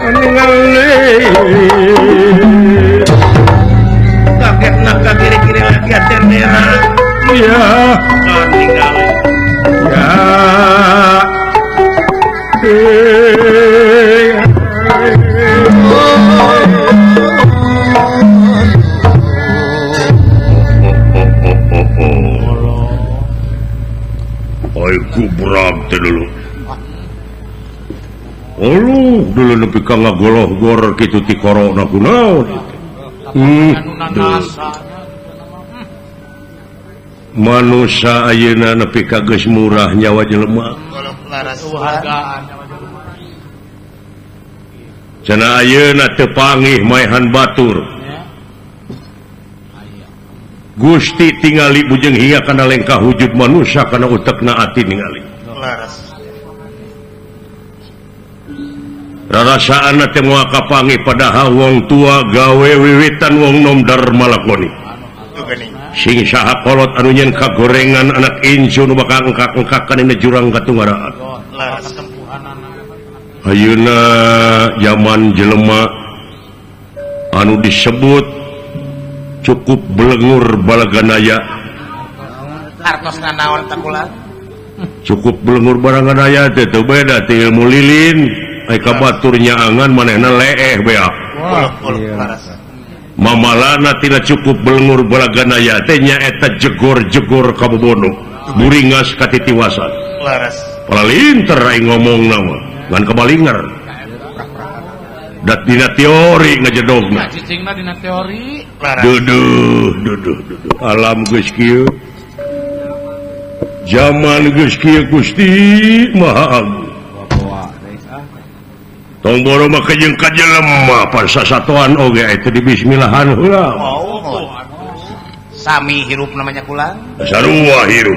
ningali kaget naga kiri-kiri lagi tenera iya ningali ya oi gubrak teh dulu. Aduh, dulu nepi ka ngagoloh-gor kitu ti korona kunaon. Manusa ayeuna nepi ka geus murah nyawa jelema. Cenah ayeuna teu pangih maehan batur. Gusti tingali bujeng hingga kana lengkah wujud manusia kana utekna ati ningali. Rarasaan teh moal kapanggih padahal wong tua gawe wiwitan wong nom dharma lakoni. Sing saha kolot anu nyen kagorengan anak incu nu bakal engkak-engkakan dina jurang katunggaraan. Ayeuna zaman jelema anu disebut cukup belengur balaganaya. Hartosna naon teh kula? Cukup belengur balaganaya teh teu beda ti ilmu lilin. Ai ka batur nyaangan manehna leeh beak. Mamalana tina cukup belengur balaganaya teh nyaeta jegor-jegor ka bobono, buringas ka titiwasan. Palinter aing ngomongna mah, ngan kabalinger. Dat dina teori ngajedogna. Cicingna dina teori. Duduh, duduh, duduh. Alam geus kieu. Zaman geus kieu Gusti Maha Agung. Tong boro mah jeung ka jelema parsasatoan oge eta di bismillahan heula. Sami hirup namanya kula. Sarua hirup.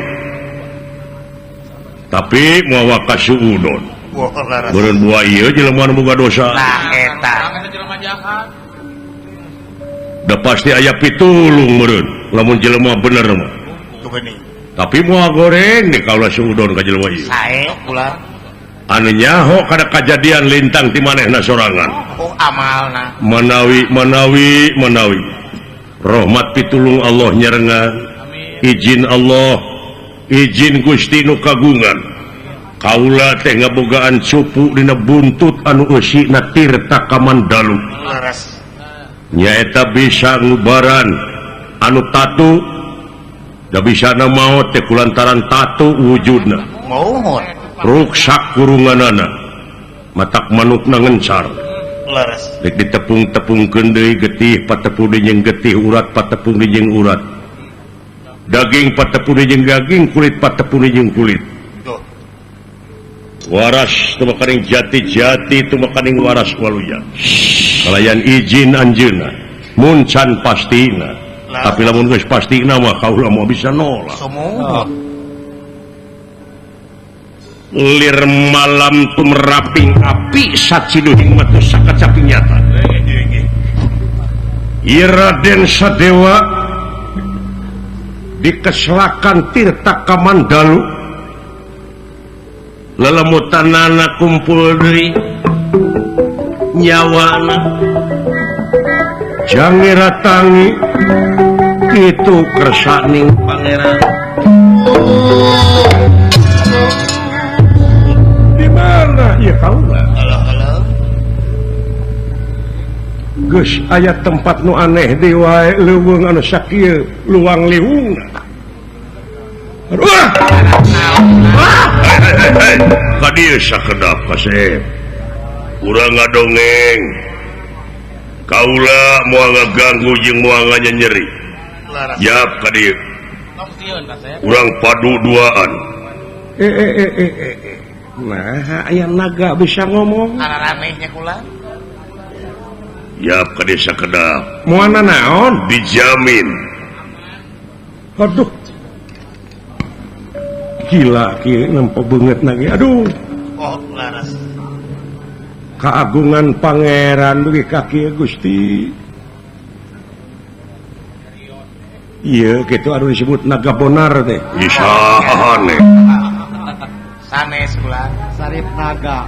Tapi moal kasuudon. Beureun buah ieu jelema nu boga dosa. Nah eta. Da pasti aya pitulung meureun lamun jelema bener mah. Tapi moal goreng di kaula suudon ka jelema ieu. Sae kula. Anu nyaho kada kajadian lintang ti manehna sorangan. Oh amalna. Manawi manawi manawi. Rahmat pitulung Allah nyarengan. Izin Allah, izin Gusti nu kagungan. Kaula teh ngabogaan cupu dina buntut anu eusina tirta kamandalu. Nyaeta bisa ngubaran anu tatu da bisana maot teh kulantaran tatu wujudna. Mohon. Ruksak kurunganana matak manukna ngencar. Rek ditepung-tepungkeun deui getih patepu deui jeung getih, urat patepu deui jeung urat, daging patepu deui jeung daging, kulit patepu deui jeung kulit. Waras tumekaning jati-jati tumekaning waras waluya. Kalayan izin anjeunna mun can pastina, tapi lamun geus pastina mah kaula moal bisa nolak. Lir malam tumeraping api saciduhing matu sakacaping nyata. Raden Sadewa di keselakan Tirta Kamandalu lelemutanana kumpul deui nyawana jangira tangi itu kersaning pangeran. Di mana ya kaula? Geus aya tempat nu aneh deui wae leuweung anu sakieu luang liungna. Ka dieu sakedap kasep. Urang ngadongeng. Kaula moal ngaganggu jeung moal nganyeri. Yap ka dieu. Urang padu duaan. Nah, aya naga bisa ngomong. Araramehnya kula. Yap ka desa kedap. Moal naon? Dijamin. Aduh. Gila kieu nempo beungeut lagi. Aduh. Oh, laras. Kagungan pangeran dugi ka kieu Gusti. Iya, gitu anu disebut naga bonar teh. Isahane. Sanes kula, sarip naga.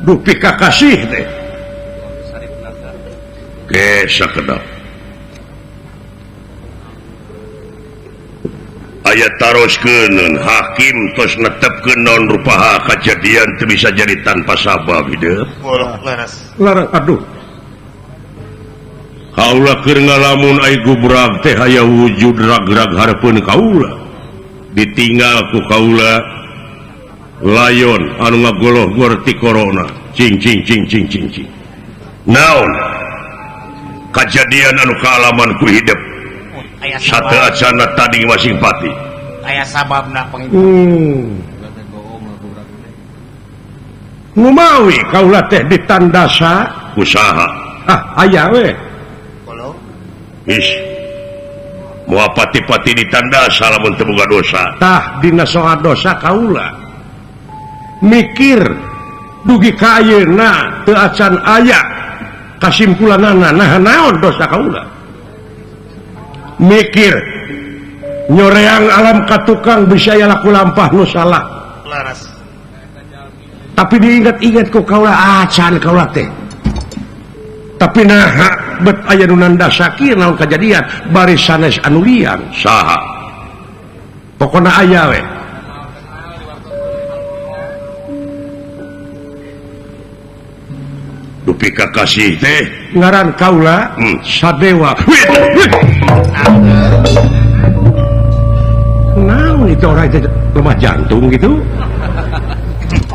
Dupi kakasih teh. Sarip naga. Ge sakedap. Aya taroskeun hakim tos netepkeun naon rupaha kajadian teu bisa jadi tanpa sabab hidup. Laras. Larang aduh. Kaula keur ngalamun ai gubrag teh aya wujud rag-rag hareupeun kaula. Ditinggal ku kaula layon anu ngagoloh-gor ti corona. Cing cing cing cing cing cing. Naon? Kajadian anu kaalaman ku hidup. Satu acana tadi masing pati. Aya sababna pengikut. Ngumawi kaula teh ditandasa usaha. Ah, aya we. Is moal pati-pati ditandasa lamun teu boga dosa. Tah dina soal dosa kaula. Mikir dugi ka ayeuna teu acan aya kasimpulanana nah naon dosa kaula. Mikir nyoreang alam katukang bisa ya laku lampah nu salah. Laras. Tapi diingat-ingat ku kaula acan kaula teh. Tapi nah bet aya nu nandasa kieu naon kajadian bari sanes anu liang saha. Pokona aya we. Dupi kakasih teh ngaran kaula Sadewa. Naon itu orang itu lemah jantung gitu.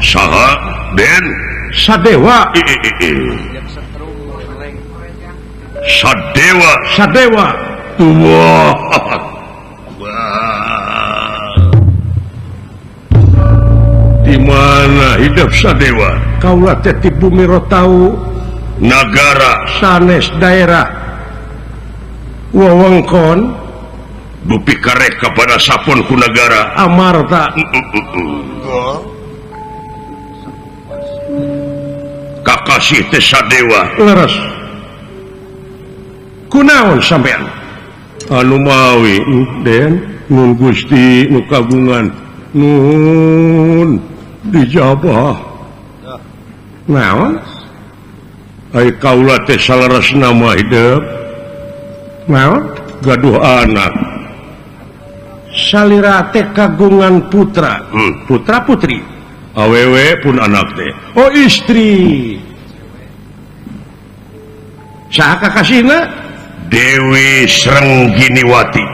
Saha Den Sadewa. Sadewa Sadewa. Wah. Di mana hidup Sadewa? Kaula teh ti bumi Rotau nagara sanes daerah wewengkon dupi karek kepada sapon ku nagara Amarta. Kakasih teh Sadewa. Leres. Kunaon sampean? Anu mawi Den nun Gusti nu kagungan nun dijabah. Naon? Ai kaula teh saleresna mah hidup. Naon? Gaduh anak. Salira teh kagungan putra. Putra putri. Awewe pun anak teh. Oh istri. Saha kakasihna? Dewi Srengginiwati.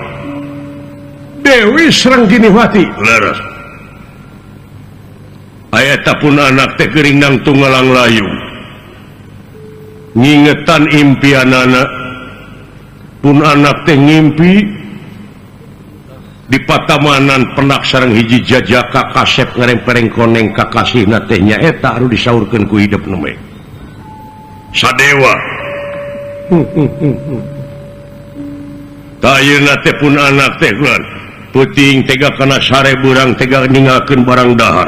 Dewi Srengginiwati. Leres. Aya pun anak teh geuring nang tunggalang layung. Ngingetan impianana. Pun anak teh ngimpi di patamanan penak sareng hiji jajaka kasep ngarempereng koneng kakasihna teh nyaeta anu disaurkeun ku hidup nembe. Sadewa. Ayeuna teh pun anak teh peuting tega kana sare beurang tega ninggalkeun barang dahar.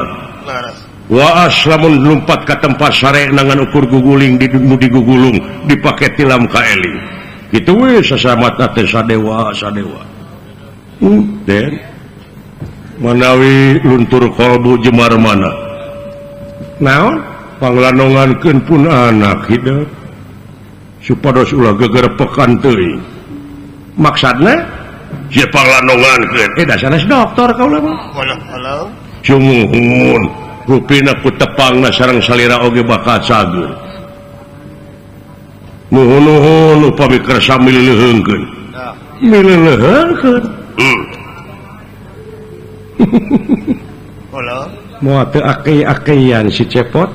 Waas lamun lumpat ka tempat sare nangan ukur guguling di digugulung dipake tilam ka eling. Kitu we sasamata teh sadewa sadewa. Den manawi luntur kalbu jemar mana. Naon? Panglanongankeun pun anak hidup supados ulah gegerpekan teuing. Maksudna? Sia panglanongankeun. Eh da sanes dokter kaula mah. Halo. Sumuhun. Rupina ku tepangna sareng salira oge bakal cager. Nuhun-nuhun upami kersa milileuheungkeun. Milileuheungkeun. Moal teu akei-akeian si Cepot.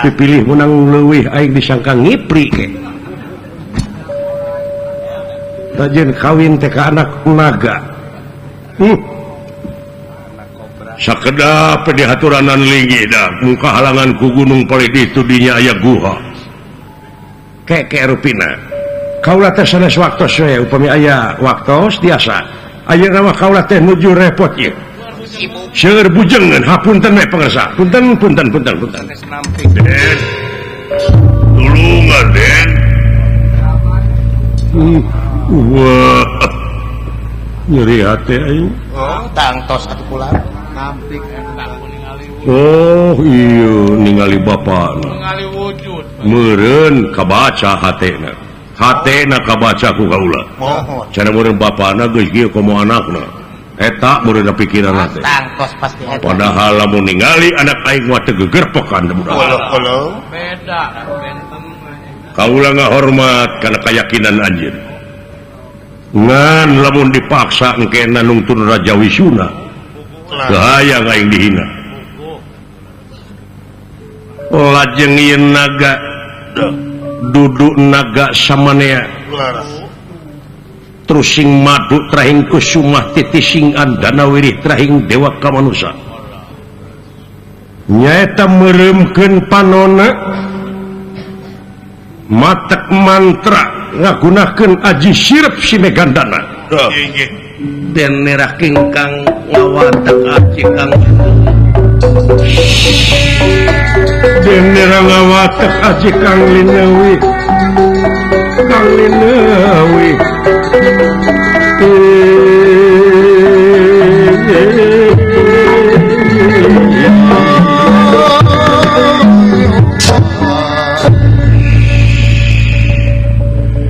Dipilih menang leuwih aing disangka ngipri ke. Tajeun kawin teh ka anak naga. Sakedap di haturanan linggih dah muka halangan ku gunung paling itu dinya aya guha. Keke rupina. Kaula teh sanes waktos we upami aya waktos tiasa. Ayeuna mah kaula teh nuju repot ieu. Seueur bujengan hapunten we pangersa. Punten punten punten punten. Den. Tulungan Den. Wah. Nyeri hate aing. Oh, tangtos atuh kula. Oh iya ningali bapak ningali wujud meureun kabaca hatena hatena kabaca ku kaula cara meureun bapana geus kieu komo anakna eta meureun pikiranna teh padahal lamun ningali anak aing mah teu gegerpekan budak beda benten kaula ngahormat kana kayakinan anjeun ngan lamun dipaksa engkena nungtun Raja Wisuna hayang aing dihina. Lajeng ieu naga duduk naga samanea terus sing madu trahing kusumah titising andana wirih trahing dewa kamanusa nyaeta meureumkeun panona matek mantra ngagunakeun aji sirep si Megandana. Den merah kingkang ngawatek aji kang Den merah ngawatek aji kang linewi kang linewi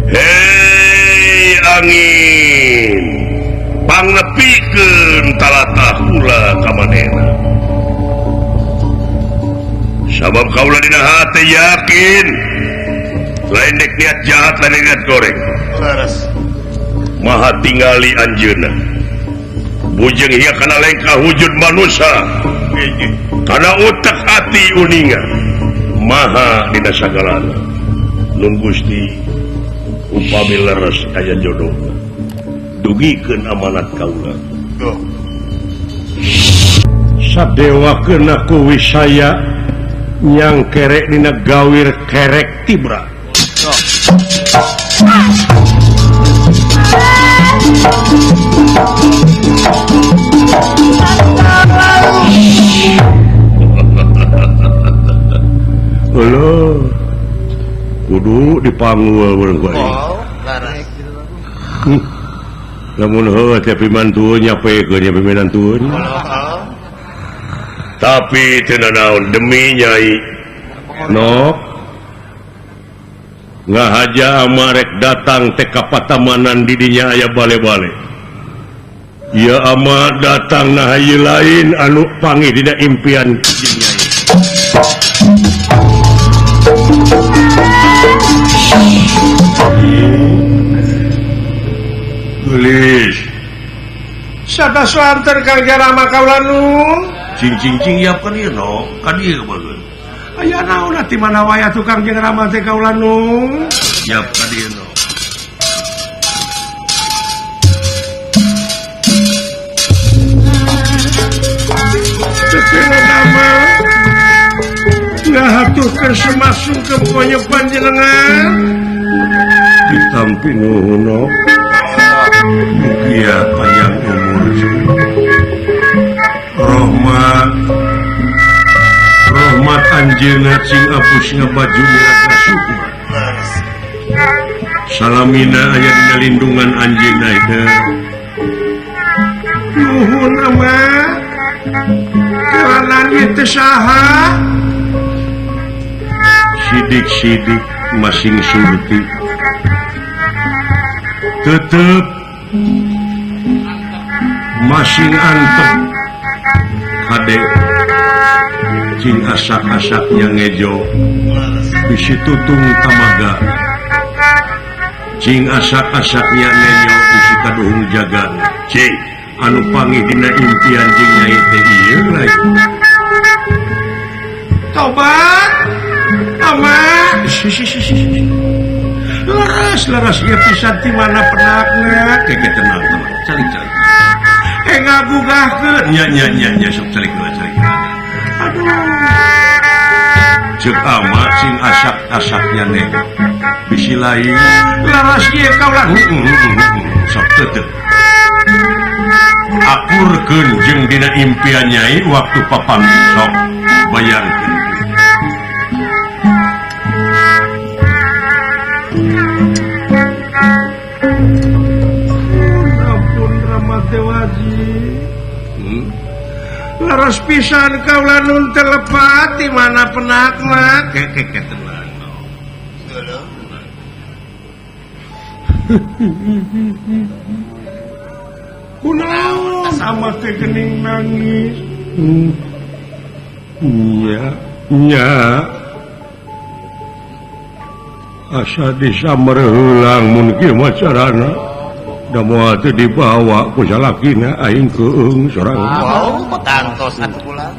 Hei angin pangnepikeun talatah kula ka manehna sabab kaula dina hate yakin lain dek niat jahat lain niat goreng maha tingali anjeunna bujeng hingga kana lengkah wujud manusia kana utek ati uninga maha dina sagalana nun Gusti upami leres aya jodohna dugikeun amanat kaula. Sadewakeun ku wisaya nyang kerek dina gawir kerek tibra. Halo, kudu dipanggul urang ku aing. Lamun heuh teh pimantueun nyapekeun nya piminantueun. Tapi teu nanaon demi Nyai Nok ngahaja ama rek datang teh ka patamanan di dinya aya bale-bale. Ieu ama datang nah ieu lain anu panggih dina impian jeung Nyai. Gelis. Sada suanter Kang Jarama kaula nu. Cing cing cing yapkeun ieu no, ka dieu bageun. Aya naon atuh mana wae atuh Kang Jarama teh kaula nu. Yap ka dieu no. Teu nama. Ngahaturkeun semasung ke ponya panjenengan. Ditampi nuhun no. Mugia panjang umur Rohmat Anjeunna cing apusna baju miraga sukma. Salamina aya dina lindungan anjeunna teh. Nuhun ama. Kalanan ieu teh saha? Sidik-sidik masing surti. Tetep masing antep kade cing asak-asaknya ngejo bisi tutung tamaga cing asak-asaknya nenyo bisi kaduhung jaga cing anu panggih dina impian cing nyai teh ieu lain tobat ama leres leres ieu pisan ti mana penakna keke tenang tenang calik-calik ngagugahkeun nya nya nya nya sok calik heula calik aduh ceuk ama sing asak-asaknya neng bisi lain laras ieu kaula sok tetep akurkeun jeung dina impian nyai waktu papanggih sok bayangkeun ampun Rama Dewaji leres pisan kaula nun telepat di mana penakna keke tenang kunaon sama teh geuning nangis nya nya asa disamerheulang mun kieu mah carana da moal teh dibawa ku salakina aing keung sorangan. Wow, tangtos atuh kula.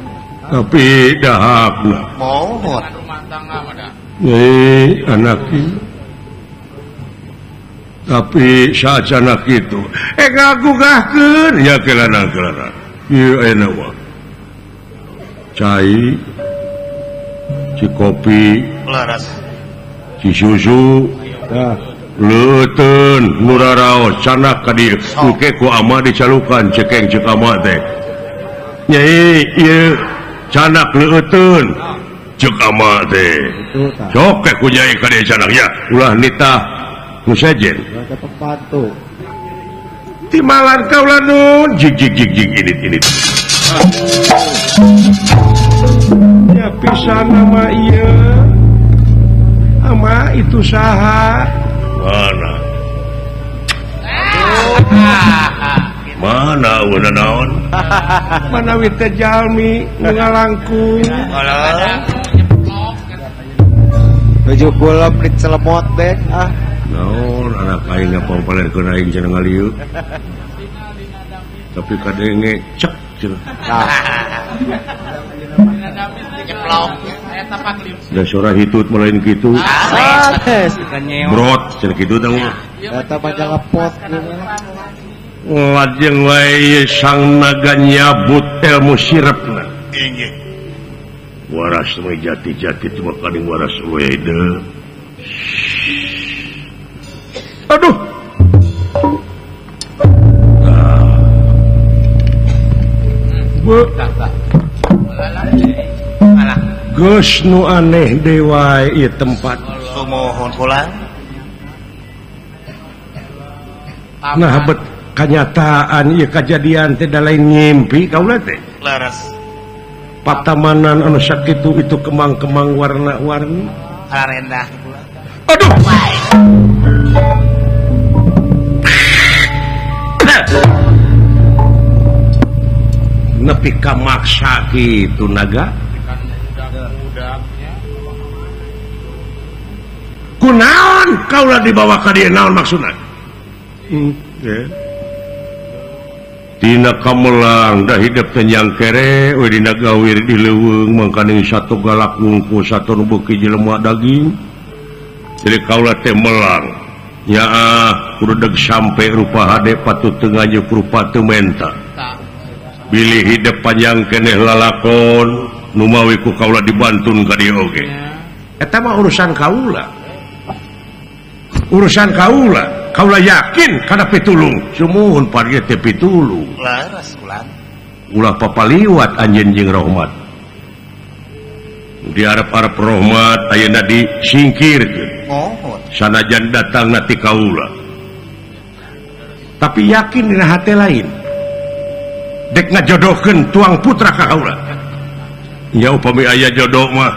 Tapi dahakna. Mohon. Eh, anak ieu. Tapi saacana kitu, ngagugahkeun ya kelana-kelana. Ieu ayeuna mah. Cai, ci kopi, leres. Ci susu, tah. Leuteun nu raraos canak ka dieu engke ku ama dicalukan cekeng ceuk ama teh nyai ieu canak leuteun ceuk ama teh sok ke ku nyai ka dieu canak nya ulah nitah nu sejen timalan kaula nun jig jig jig jig init init nya pisan ama ieu ama itu saha mana mana udah naon mana wite jalmi ngalangkung baju kulem dicelemot deh ah naon anak aing ngapampalerkeun aing cenah ngalieu tapi kadenge cek cenah da sora hitut melain kitu brot cenah kitu tah mah eta panjang lepot lajeng wae sang naga nyabut ilmu sirepna inggih waras we jati-jati cuma kaning waras we deui aduh geus nu aneh deui wae ieu tempat sumohon pulang nah bet kanyataan ieu kajadian teh da lain ngimpi kaula teh leres patamanan anu sakitu itu kemang-kemang warna-warni harendah aduh nepi ka maksa kitu naga kunaon kaula dibawa ka dieu naon maksudna Tina kamelang dah hidup tenyang kere we dina gawir di leuweung mangkaning satu galak wungku satu nu beuki jelema daging jadi kaula teh melang nyaah kudu sampe rupa hade patut teu nganyuk rupa teu menta bilih hidup panjang keneh lalakon numawi ku kaula dibantun ka dieu oge eta mah urusan kaula urusan kaula kaula yakin kana pitulung sumuhun parge teh pitulung leres ulah ulah papaliwat anjeun jeung rahmat Diharap-harap rahmat ayeuna disingkirkeun. Sanajan datang na ti kaula. Tapi yakin dina hate lain. Dek ngajodohkeun tuang putra ka kaula. Nya upami aya jodoh mah.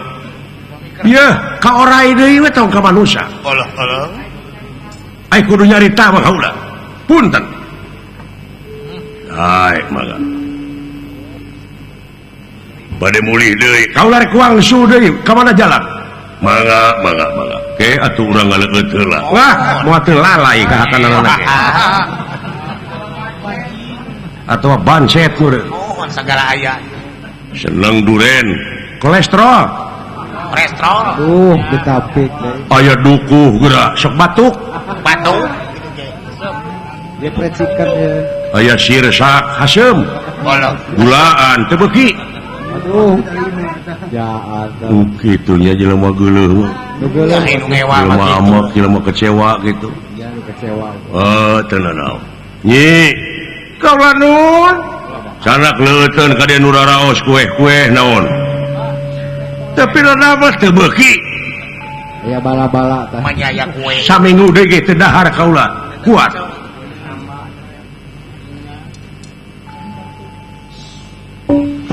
Yeuh, ka orai deui we tong ka manusia. Allah Allah. Ai kudu nyarita mah kaula. Punten. Ai mangga. Bade mulih deui kaula rek wangsu deui ka mana jalan mangga mangga mangga ke atuh urang ngaleueut heula wah moal teu lalai ka hakanana ge atawa bancet mohon sagala aya seneng duren kolesterol kolesterol ditapik aya dukuh geura sok batuk batuk dia precikan ya aya sirsak haseum gulaan teu beuki. Aduh, ya ada. Kitunya jelema geuleuh. Jelema amok, jelema kecewa gitu. Ya, kecewa. Oh, teu nanaon. Nyi, kaula nun. Sanak leuteun ka dieu nu raraos kueh-kueh naon. Tapi lama teu beuki. Aya bala-bala tah. Manyaya kue. Saminggu deui ge teu dahar kaula. Kuat.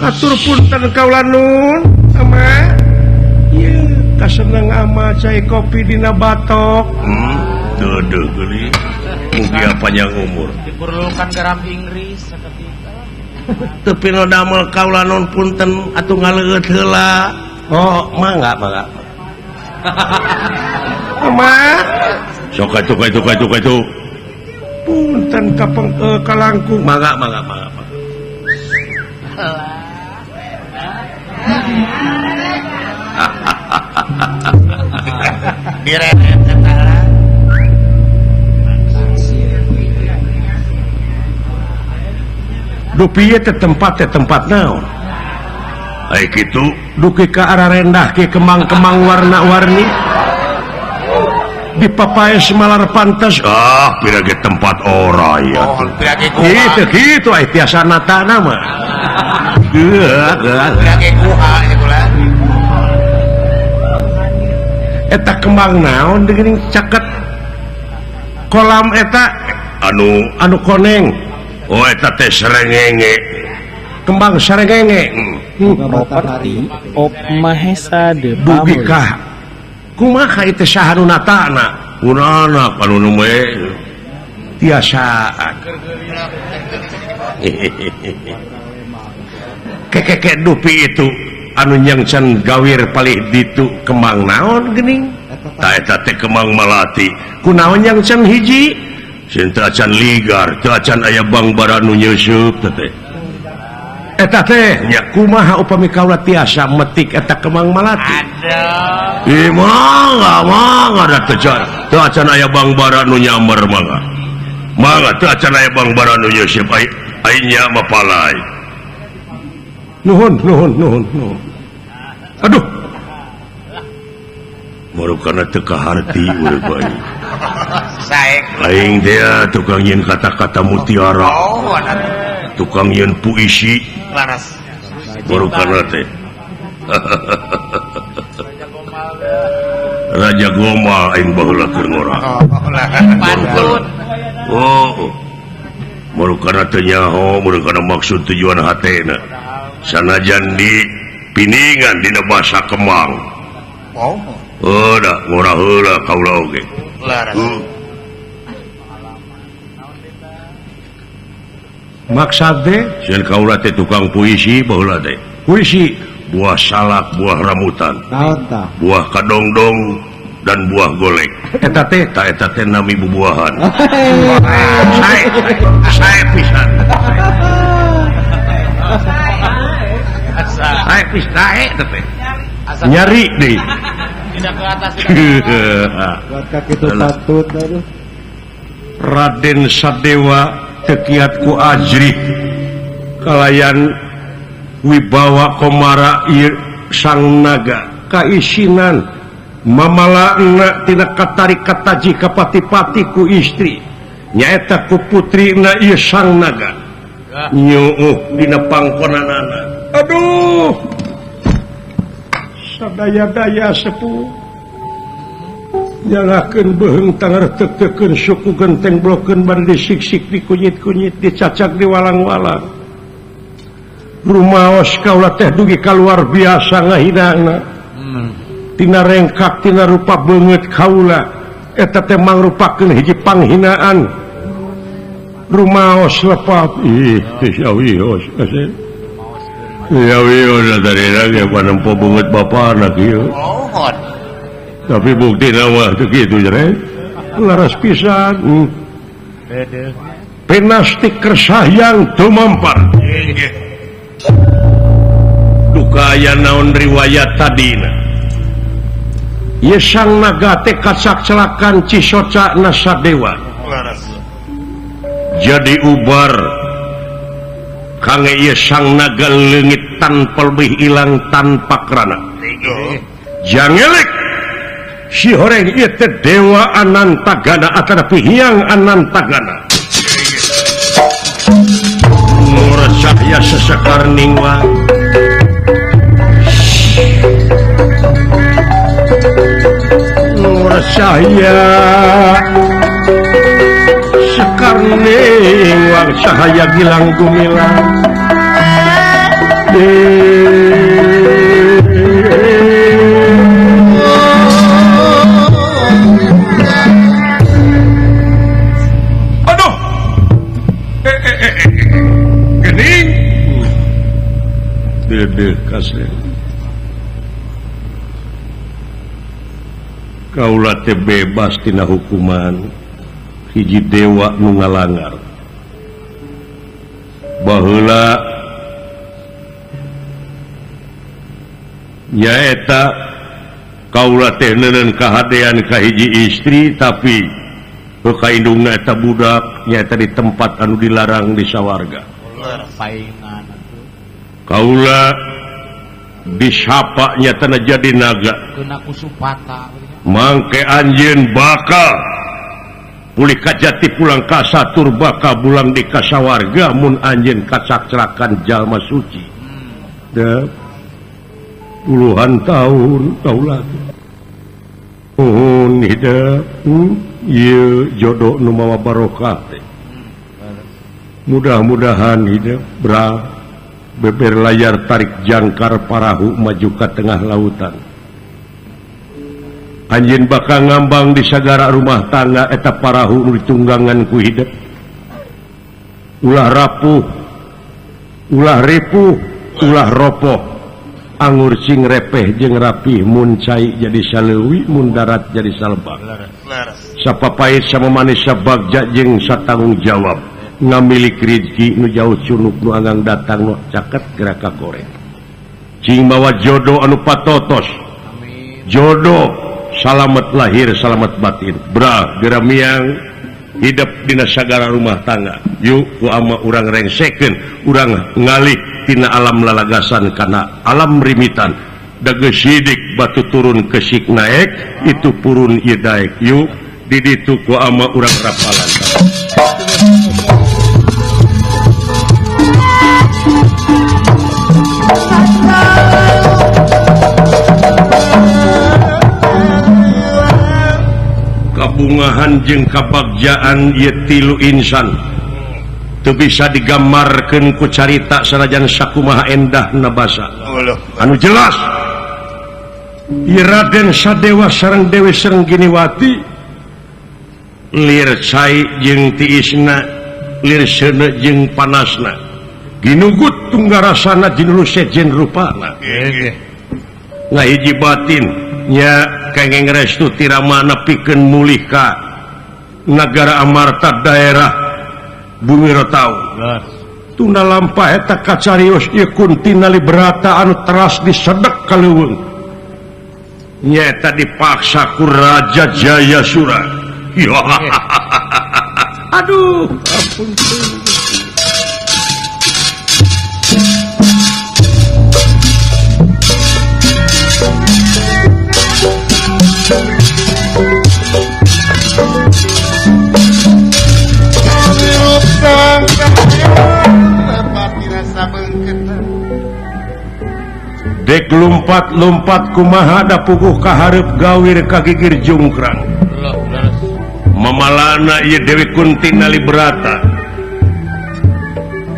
Atur punten kaula nun ama ieu kaseneng ama cai kopi dina batok. Teu geuning mugia panjang umur. Diperlukan garam Inggris seketika. Teu pino damel kaula nun punten atuh ngaleueut heula. Oh, mangga mangga. Ama sok atuh atuh atuh atuh. Punten ka kalangkung mangga mangga mangga. Dupi teh tempat teh tempat naon? Ai kitu duki ka arah rendah ke kemang-kemang warna-warni. Di papaes malar pantes. Ah, pira ge tempat ora ya. Oh, pira ge kuha. Kitu kitu ai tiasa natana mah. Geus, pira ge kuha ieu kula. Eta kembang naon geuning caket kolam eta anu koneng. Oh eta teh serengenge. Kembang serengenge. Properti of Mahesa de Dugi kah kumaha ieu teh saha nu natana? Kunana anu nu we tiasaan. Kekeke dupi itu anu nyangcan gawir palih ditu kembang naon geuning? Ta eta teh kembang malati. Kunaon nyangcan hiji? Sieun teu acan ligar, teu acan aya bangbara nu nyeuseub teh. Eta teh nya kumaha upami kaula tiasa metik eta kembang malati? Aduh. Ih mangga mangga da teu acan aya bangbara nu nyamber mangga. Mangga teu acan aya bangbara nu nyeuseub ai nya mah palai. Nuhun nuhun nuhun nuhun. Aduh. Marukana teu kaharti urang bae. Sae. Aing teh tukang yeun kata-kata mutiara. Tukang yeun puisi. Laras. Marukana teh. Raja Gomal aing baheula keur ngora. Pantun. Oh. Marukana teu nyaho, marukana maksud tujuan hatena. Sanajan di piningan dina basa kemang. Oh. Oh da ngora heula kaula oge. Laras. Maksad teh sieun kaula teh tukang puisi baheula teh. Puisi buah salak, buah rambutan. Naon tah? Buah kadongdong dan buah golek. Eta teh ta eta teh nami bubuahan. Sae sae pisan. Sae pisan sae teh. Nyari deui. Tidak ke atas tidak ke bawah. Buat kaki itu patut aduh. Raden Sadewa tekiat ku ajrih kalayan wibawa komara sang naga kaisinan mamalana tina katarik kataji kapati-pati ku istri nyaeta ku putrina ieu sang naga nyuuh dina pangkonanana. Aduh, Sadaya-daya sepuh nyalakeun beuheung tangar tek-tekeun suku genteng blokeun bari disiksik dikunyit-kunyit dicacak diwalang-walang. Rumaos kaula teh dugi ka luar biasa ngahinana. Tina rengkak tina rupa beungeut kaula eta teh mangrupakeun hiji panghinaan. Rumaos lepat ih teh sawios. Ya wios dari lagi panempo beungeut bapana kieu. Tapi bukti mah teu kitu jere. Laras pisan. Pinastik kersahyang tumampar. Duka aya naon riwayat tadina. Ye sang naga teh kacak-celakan Cisoca Nasadewa. Jadi ubar kange ieu sang naga leungit tanpa lebih ilang tanpa kerana. Jangelek si horeng ieu teh dewa Anantagana atanapi Hyang Anantagana. Murah cahya sesekar ningwa. Murah cahya sekar ningwang cahaya gilang gumilang. Aduh, gening, dedeh kasih. Kaula teh bebas tina hukuman hiji dewa nu ngalangar. Baheula nyaeta kaula teh neuneun kahadean ka hiji istri tapi ka indungna eta budak nyaeta di tempat anu dilarang di sawarga. Kaula disapa nyatana jadi naga. Mangke anjeun bakal pulih kajati pulang ka satur bakal bulang di kasawarga mun anjeun kacak-celakan jalma suci. Da puluhan tahun kaula nuhun hidup ieu jodoh nu mawa barokah teh. Mudah-mudahan hidup bra beber layar tarik jangkar parahu maju ka tengah lautan. Anjeun bakal ngambang di sagara rumah tangga eta parahu nu ditunggangan ku hidup. Ulah rapuh, ulah ripuh, ulah ropoh. Angur sing repeh jeung rapih mun cai jadi saleuwi mun darat jadi salebak. Sapapait sama manis sabagja jeung satanggung jawab ngamilik rezeki nu jauh cunuk nu anggang datang nu caket gerak ka koreng. Cing mawa jodoh anu patotos. Jodoh salamet lahir salamet batin. Bra geramiang hidup dina sagara rumah tangga. Yuk ku ama urang rengsekeun, urang ngalih tina alam lalagasan kana alam rimitan. Dage sidik batu turun kesik naek, itu purun ieu daek. Yuk di ditu ku ama urang rapalan. Kabungahan jeung kabagjaan ieu tilu insan teu bisa digambarkeun ku carita sanajan sakumaha endahna basa. Anu jelas ieu Raden Sadewa sareng Dewi Sengginiwati lir cai jeung tiisna, lir seuneu jeung panasna, ginugut tunggarasana jinulu sejen rupana. Ngahiji batin nya kengeng restu tiramana pikeun mulih ka nagara Amarta daerah Bumi Rotau. Tunda lampah eta kacarios ieu Kuntina Librata anu teras disedek ka leuweung. Nyaeta dipaksa ku Raja Jayasura. Aduh, ampun. Dek lompat-lompat kumaha da puguh ka hareup gawir ka gigir jungkrang. Mamalana ieu Dewi Kunti Nalibrata.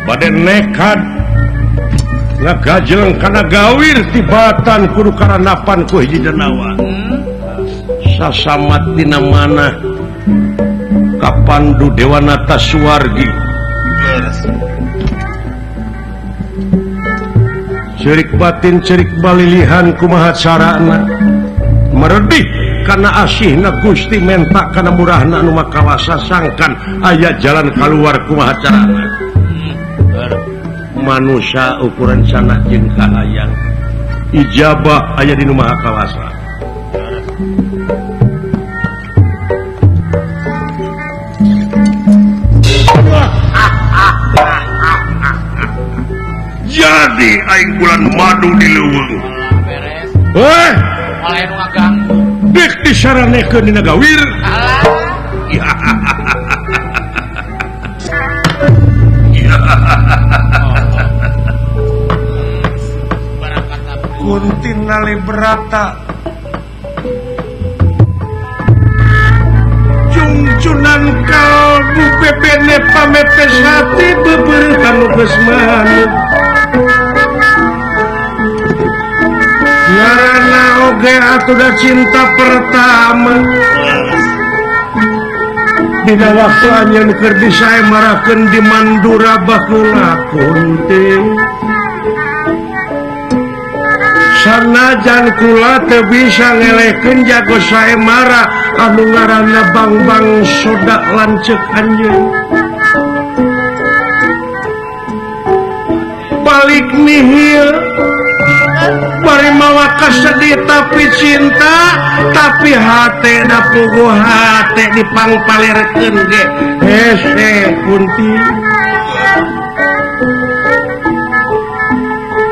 Bade nekat ngagajleng kana gawir tibatan kudu karanapan ku hiji denawa. Sasamat dina manah kapandu Dewanata Suwargi. Cerik batin cerik balilihan kumaha carana meredih kana asihna Gusti menta kana murahna anu makawasa sangkan aya jalan kaluar kumaha carana. Manusia ukuran sana jeung kahayang ijabah aya di nu maha kawasa. Jadi aing bulan madu di leuweung. Heh, oleh nu ngaganggu. Dek disaranekeun dina gawir. Kunti Nalibrata cungcunan kalbu bebene pametes hati beberkan nu geus manut. Ngaranna oge atuh da cinta pertama. Dina waktu anjeun keur disaemarakeun di Mandura bakula Kunti. Sanajan kula teu bisa ngelekeun jago saemara anu ngaranna Bangbang Soda lanceuk anjeun. Balik nihil bari mawa kasedih tapi cinta tapi hate da puguh hate dipangpalirkeun ge hese Kunti.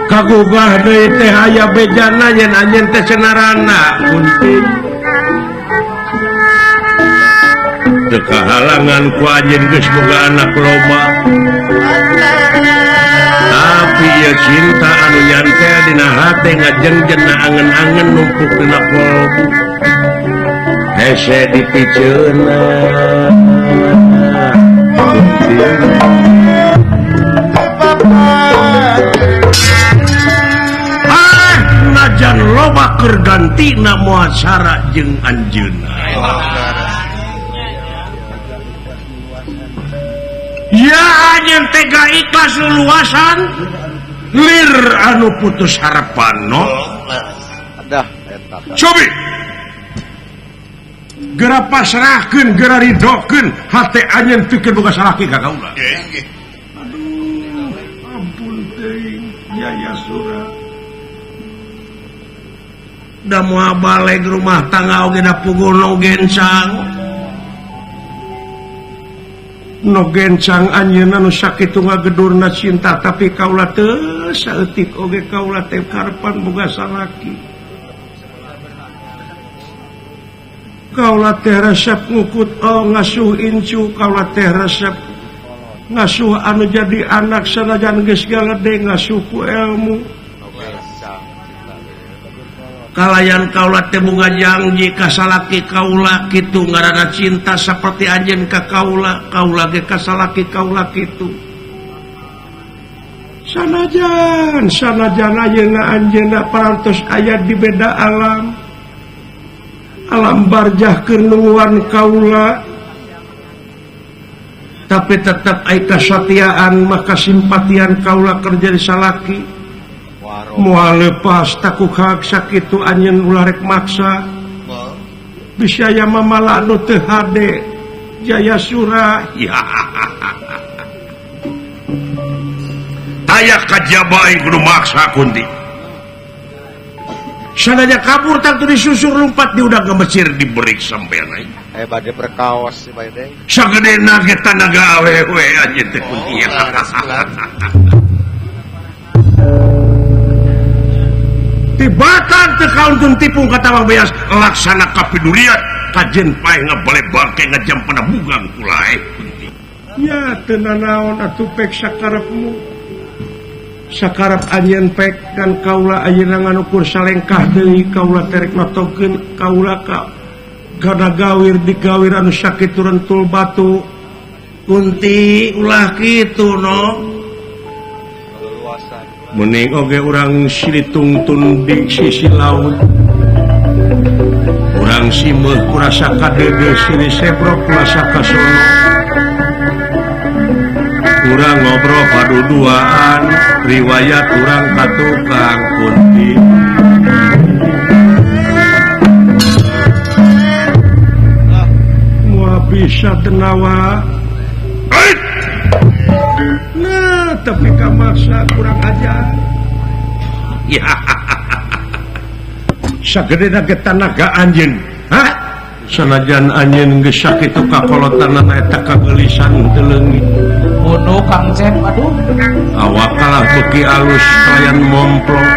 Kagugah deui teh aya bejana yen anjeun teh cenarana Kunti. Teu kahalangan ku anjeun geus boga anak loba. Tapi ieu cinta anu nyantel dina hate ngajengjen na angen-angen numpuk dina kolbu. Hese dipiceuna Kunti. Najan loba keur gantina moal sara jeung anjeunna. Ya anjeun tega ikhlas luluasan lir anu putus harapan no. Adah eta. Cobi. Geura pasrahkeun, geura ridokeun hate anjeun pikeun boga salaki ka kaula. Aduh, ampun teuing Yaya Sura. Da moal baleg rumah tangga oge da puguh no gencang. No gencang anjeunna nu sakitu ngagedurna cinta tapi kaula teu saeutik oge kaula teh karepan boga salaki. Kaula teh resep ngukut oh ngasuh incu, kaula teh resep ngasuh anu jadi anak sanajan geus galede ngasuh ku ilmu. Kalayan kaula teh boga janji ka salaki kaula kitu ngaranna cinta saperti anjeun ka kaula, kaula ge ka salaki kaula kitu. Sanajan sanajan ayeuna anjeunna parantos aya di beda alam. Alam barjah keur nungguan kaula. Tapi tetap ai kasatiaan maka simpatian kaula keur jadi salaki. Moal lepas taku hak sakitu anjeun ulah rek maksa. Bisa aya mamala anu teu hade Jaya Sura. Ya. Aya kajaba aing kudu maksa Kunti. Sanajan kabur tangtu disusur lumpat di udah gemecir diberi sampean aing. Bade perkaos si bade. Sagedena ge tanaga awewe anjeun teh Kunti. Tibatan teu kauntun tipung katawang beas laksana kapidurian kajen pae ngabale bangke ngajam pada bugang kulae. Ya teu nanaon atuh pek sakarepmu. Sakarep anjeun pek kan kaula ayeuna nganukur salengkah deui kaula terek notokeun kaula ka kana gawir digawir anu sakitu rentul batu. Kunti ulah kitu no. Mending oge urang silih tungtun di sisi laut. Urang simeuh kurasa kadede silih sebrok kurasa kasono. Urang ngobrol paduduaan riwayat urang ka tukang Kunti. Moal bisa denawa. Nah, tapi kamaksa kurang ajar. Ya. Sagedena ge tanaga anjeun. Hah? Sanajan anjeun geus sakitu kakolotanana eta kageulisan teu leungit. Bodoh Kang Cep, aduh. Awak kalah beuki alus kalayan momplong.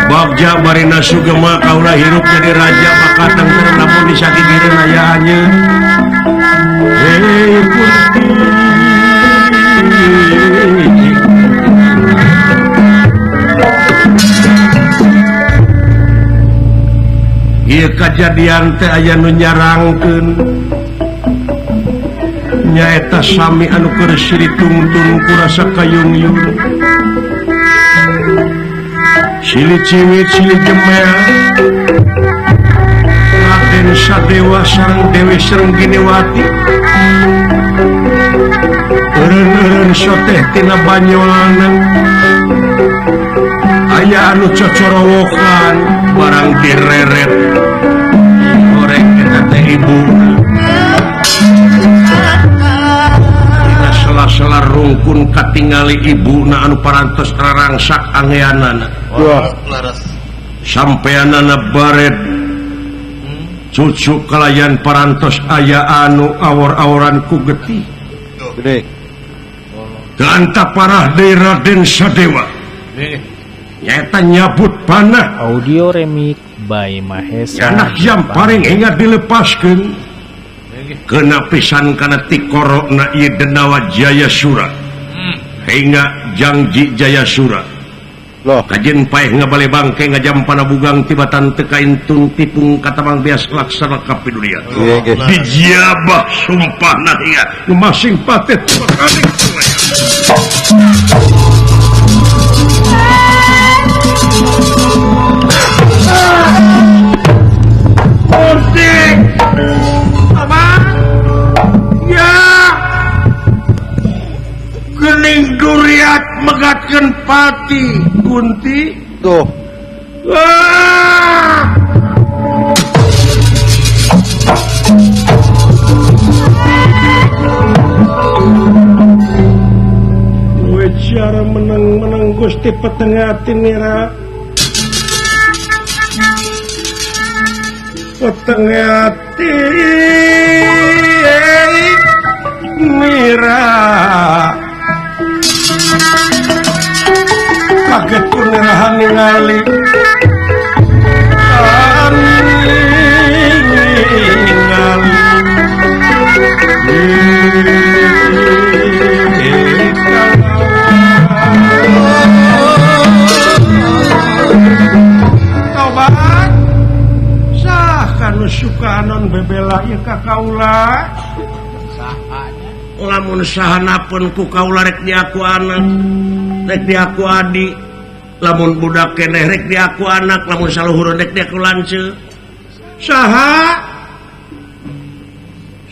Bagja barina sugema kaula hirup jadi raja maka tengker lamun disakigireun aya anjeun. Hei Kunti. Ieu kajadian teh aya nu nyarangkeun nyaeta sami anu keur silih tungtun kurasa kayungyun. Silih ciwit silih jemel Raden Sadewa sareng Dewi Srengginiwati eureun-eureun soteh tina banyolana aya anu cocorowokan barang direret goreng eta teh ibu. Dina sela-sela rungkun katingali ibuna anu parantos rarangsak angeanana. Sampeanana baret cucu kalayan parantos aya anu awor-aworan ku getih. Gede. Ganta parah deui Raden Sadewa. Nyata nyabut panah. Audio remix by Mahesa. Anak jam paring hingga dilepaskeun. Kena pisan kana tikorokna ieu Denawa Jayasura. Hingga Jangji Jayasura. Loh, kajen paeh ngabale bangke ngajampana bugang tibatan teu kaintun tipung katamang bias laksana kapidulia. Dijabah sumpahna hingga nu masing patet makaning. Kunti. Abang. Ya. Gening duriat megatkeun pati Kunti. Tuh. Ah! Cara menang-menang Gusti petengah tinira petengah tinira kaget punirahan ningali ningali tobat sah kanu suka anon bebela ieu ka kaula lamun sahanapun ku kaula rek diaku anak rek diaku adi lamun budak keneh rek diaku anak lamun saluhur rek diaku lanceuk saha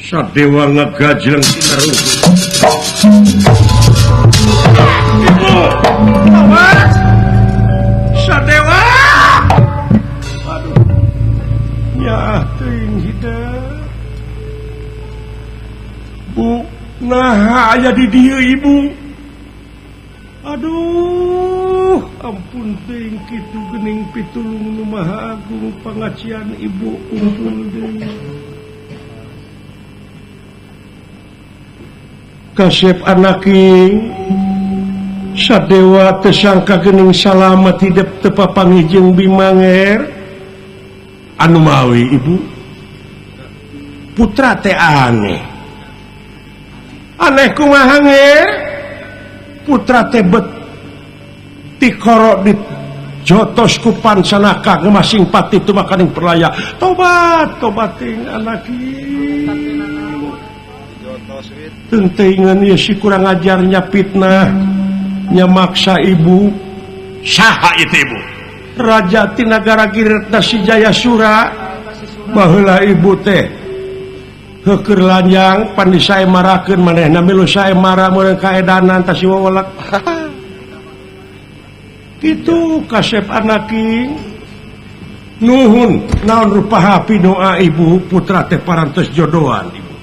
Sadewa ngagajleng tinaruh. Ibu, awas. Sadewa. Aduh. Ya teuing hidep. Bu, naha aya di dieu ibu. Aduh, ampun teuing kitu geuning pitulung nu Maha Agung pangacian ibu kumpul deui. Kasep anaking Sadewa tersangka gening salamet hidup tepapanggih jeung Bimanger anu mawi ibu putra teh aneh aneh kumaha nger Putra tebet tikoro di jotos ku pansanaka ngemasing pati tumakaning perlaya. Tobat tobating anaki. Tenteingan ieu si kurang ajarnya fitnah nya maksa ibu. Saha itu ibu? Raja Tinagara Giretna si Jayasura. Baheula ibu teh heukeur lanjang pan disaemarakeun manehna milu saemara meureun kaedanan tah si wewelek. Kitu kasep anaki. Nuhun naon rupa hapi doa ibu putra teh parantos jodohan ibu.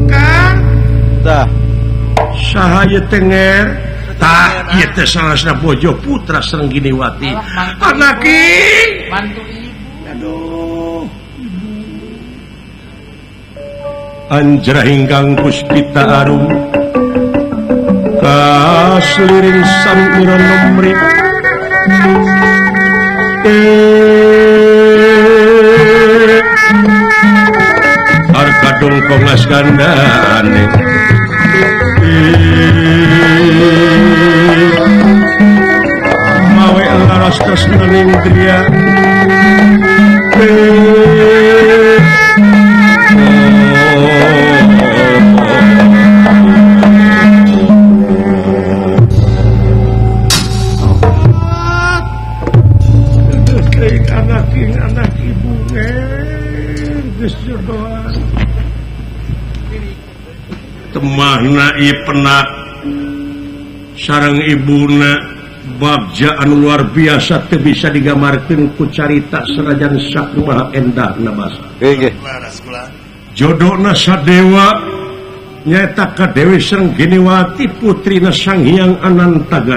Kang tah saha ieu teh nger tah ieu teh salasna bojo putra Srengginiwati. Anaki bantu ibu. Aduh ibu. Anjra hinggang puspita arum kasliring samira nomri arkadung kongas gandane mawe laras tresnaning griya anak ibu geus jodohan temahna ieu penak sareng ibuna bagja anu luar biasa teu bisa digambarkeun ku carita sanajan sakumaha endahna basa. Nggih. Jodona sadewa nyaeta ka Dewi Srengginiwati putrina Sang Hyang Anantagan.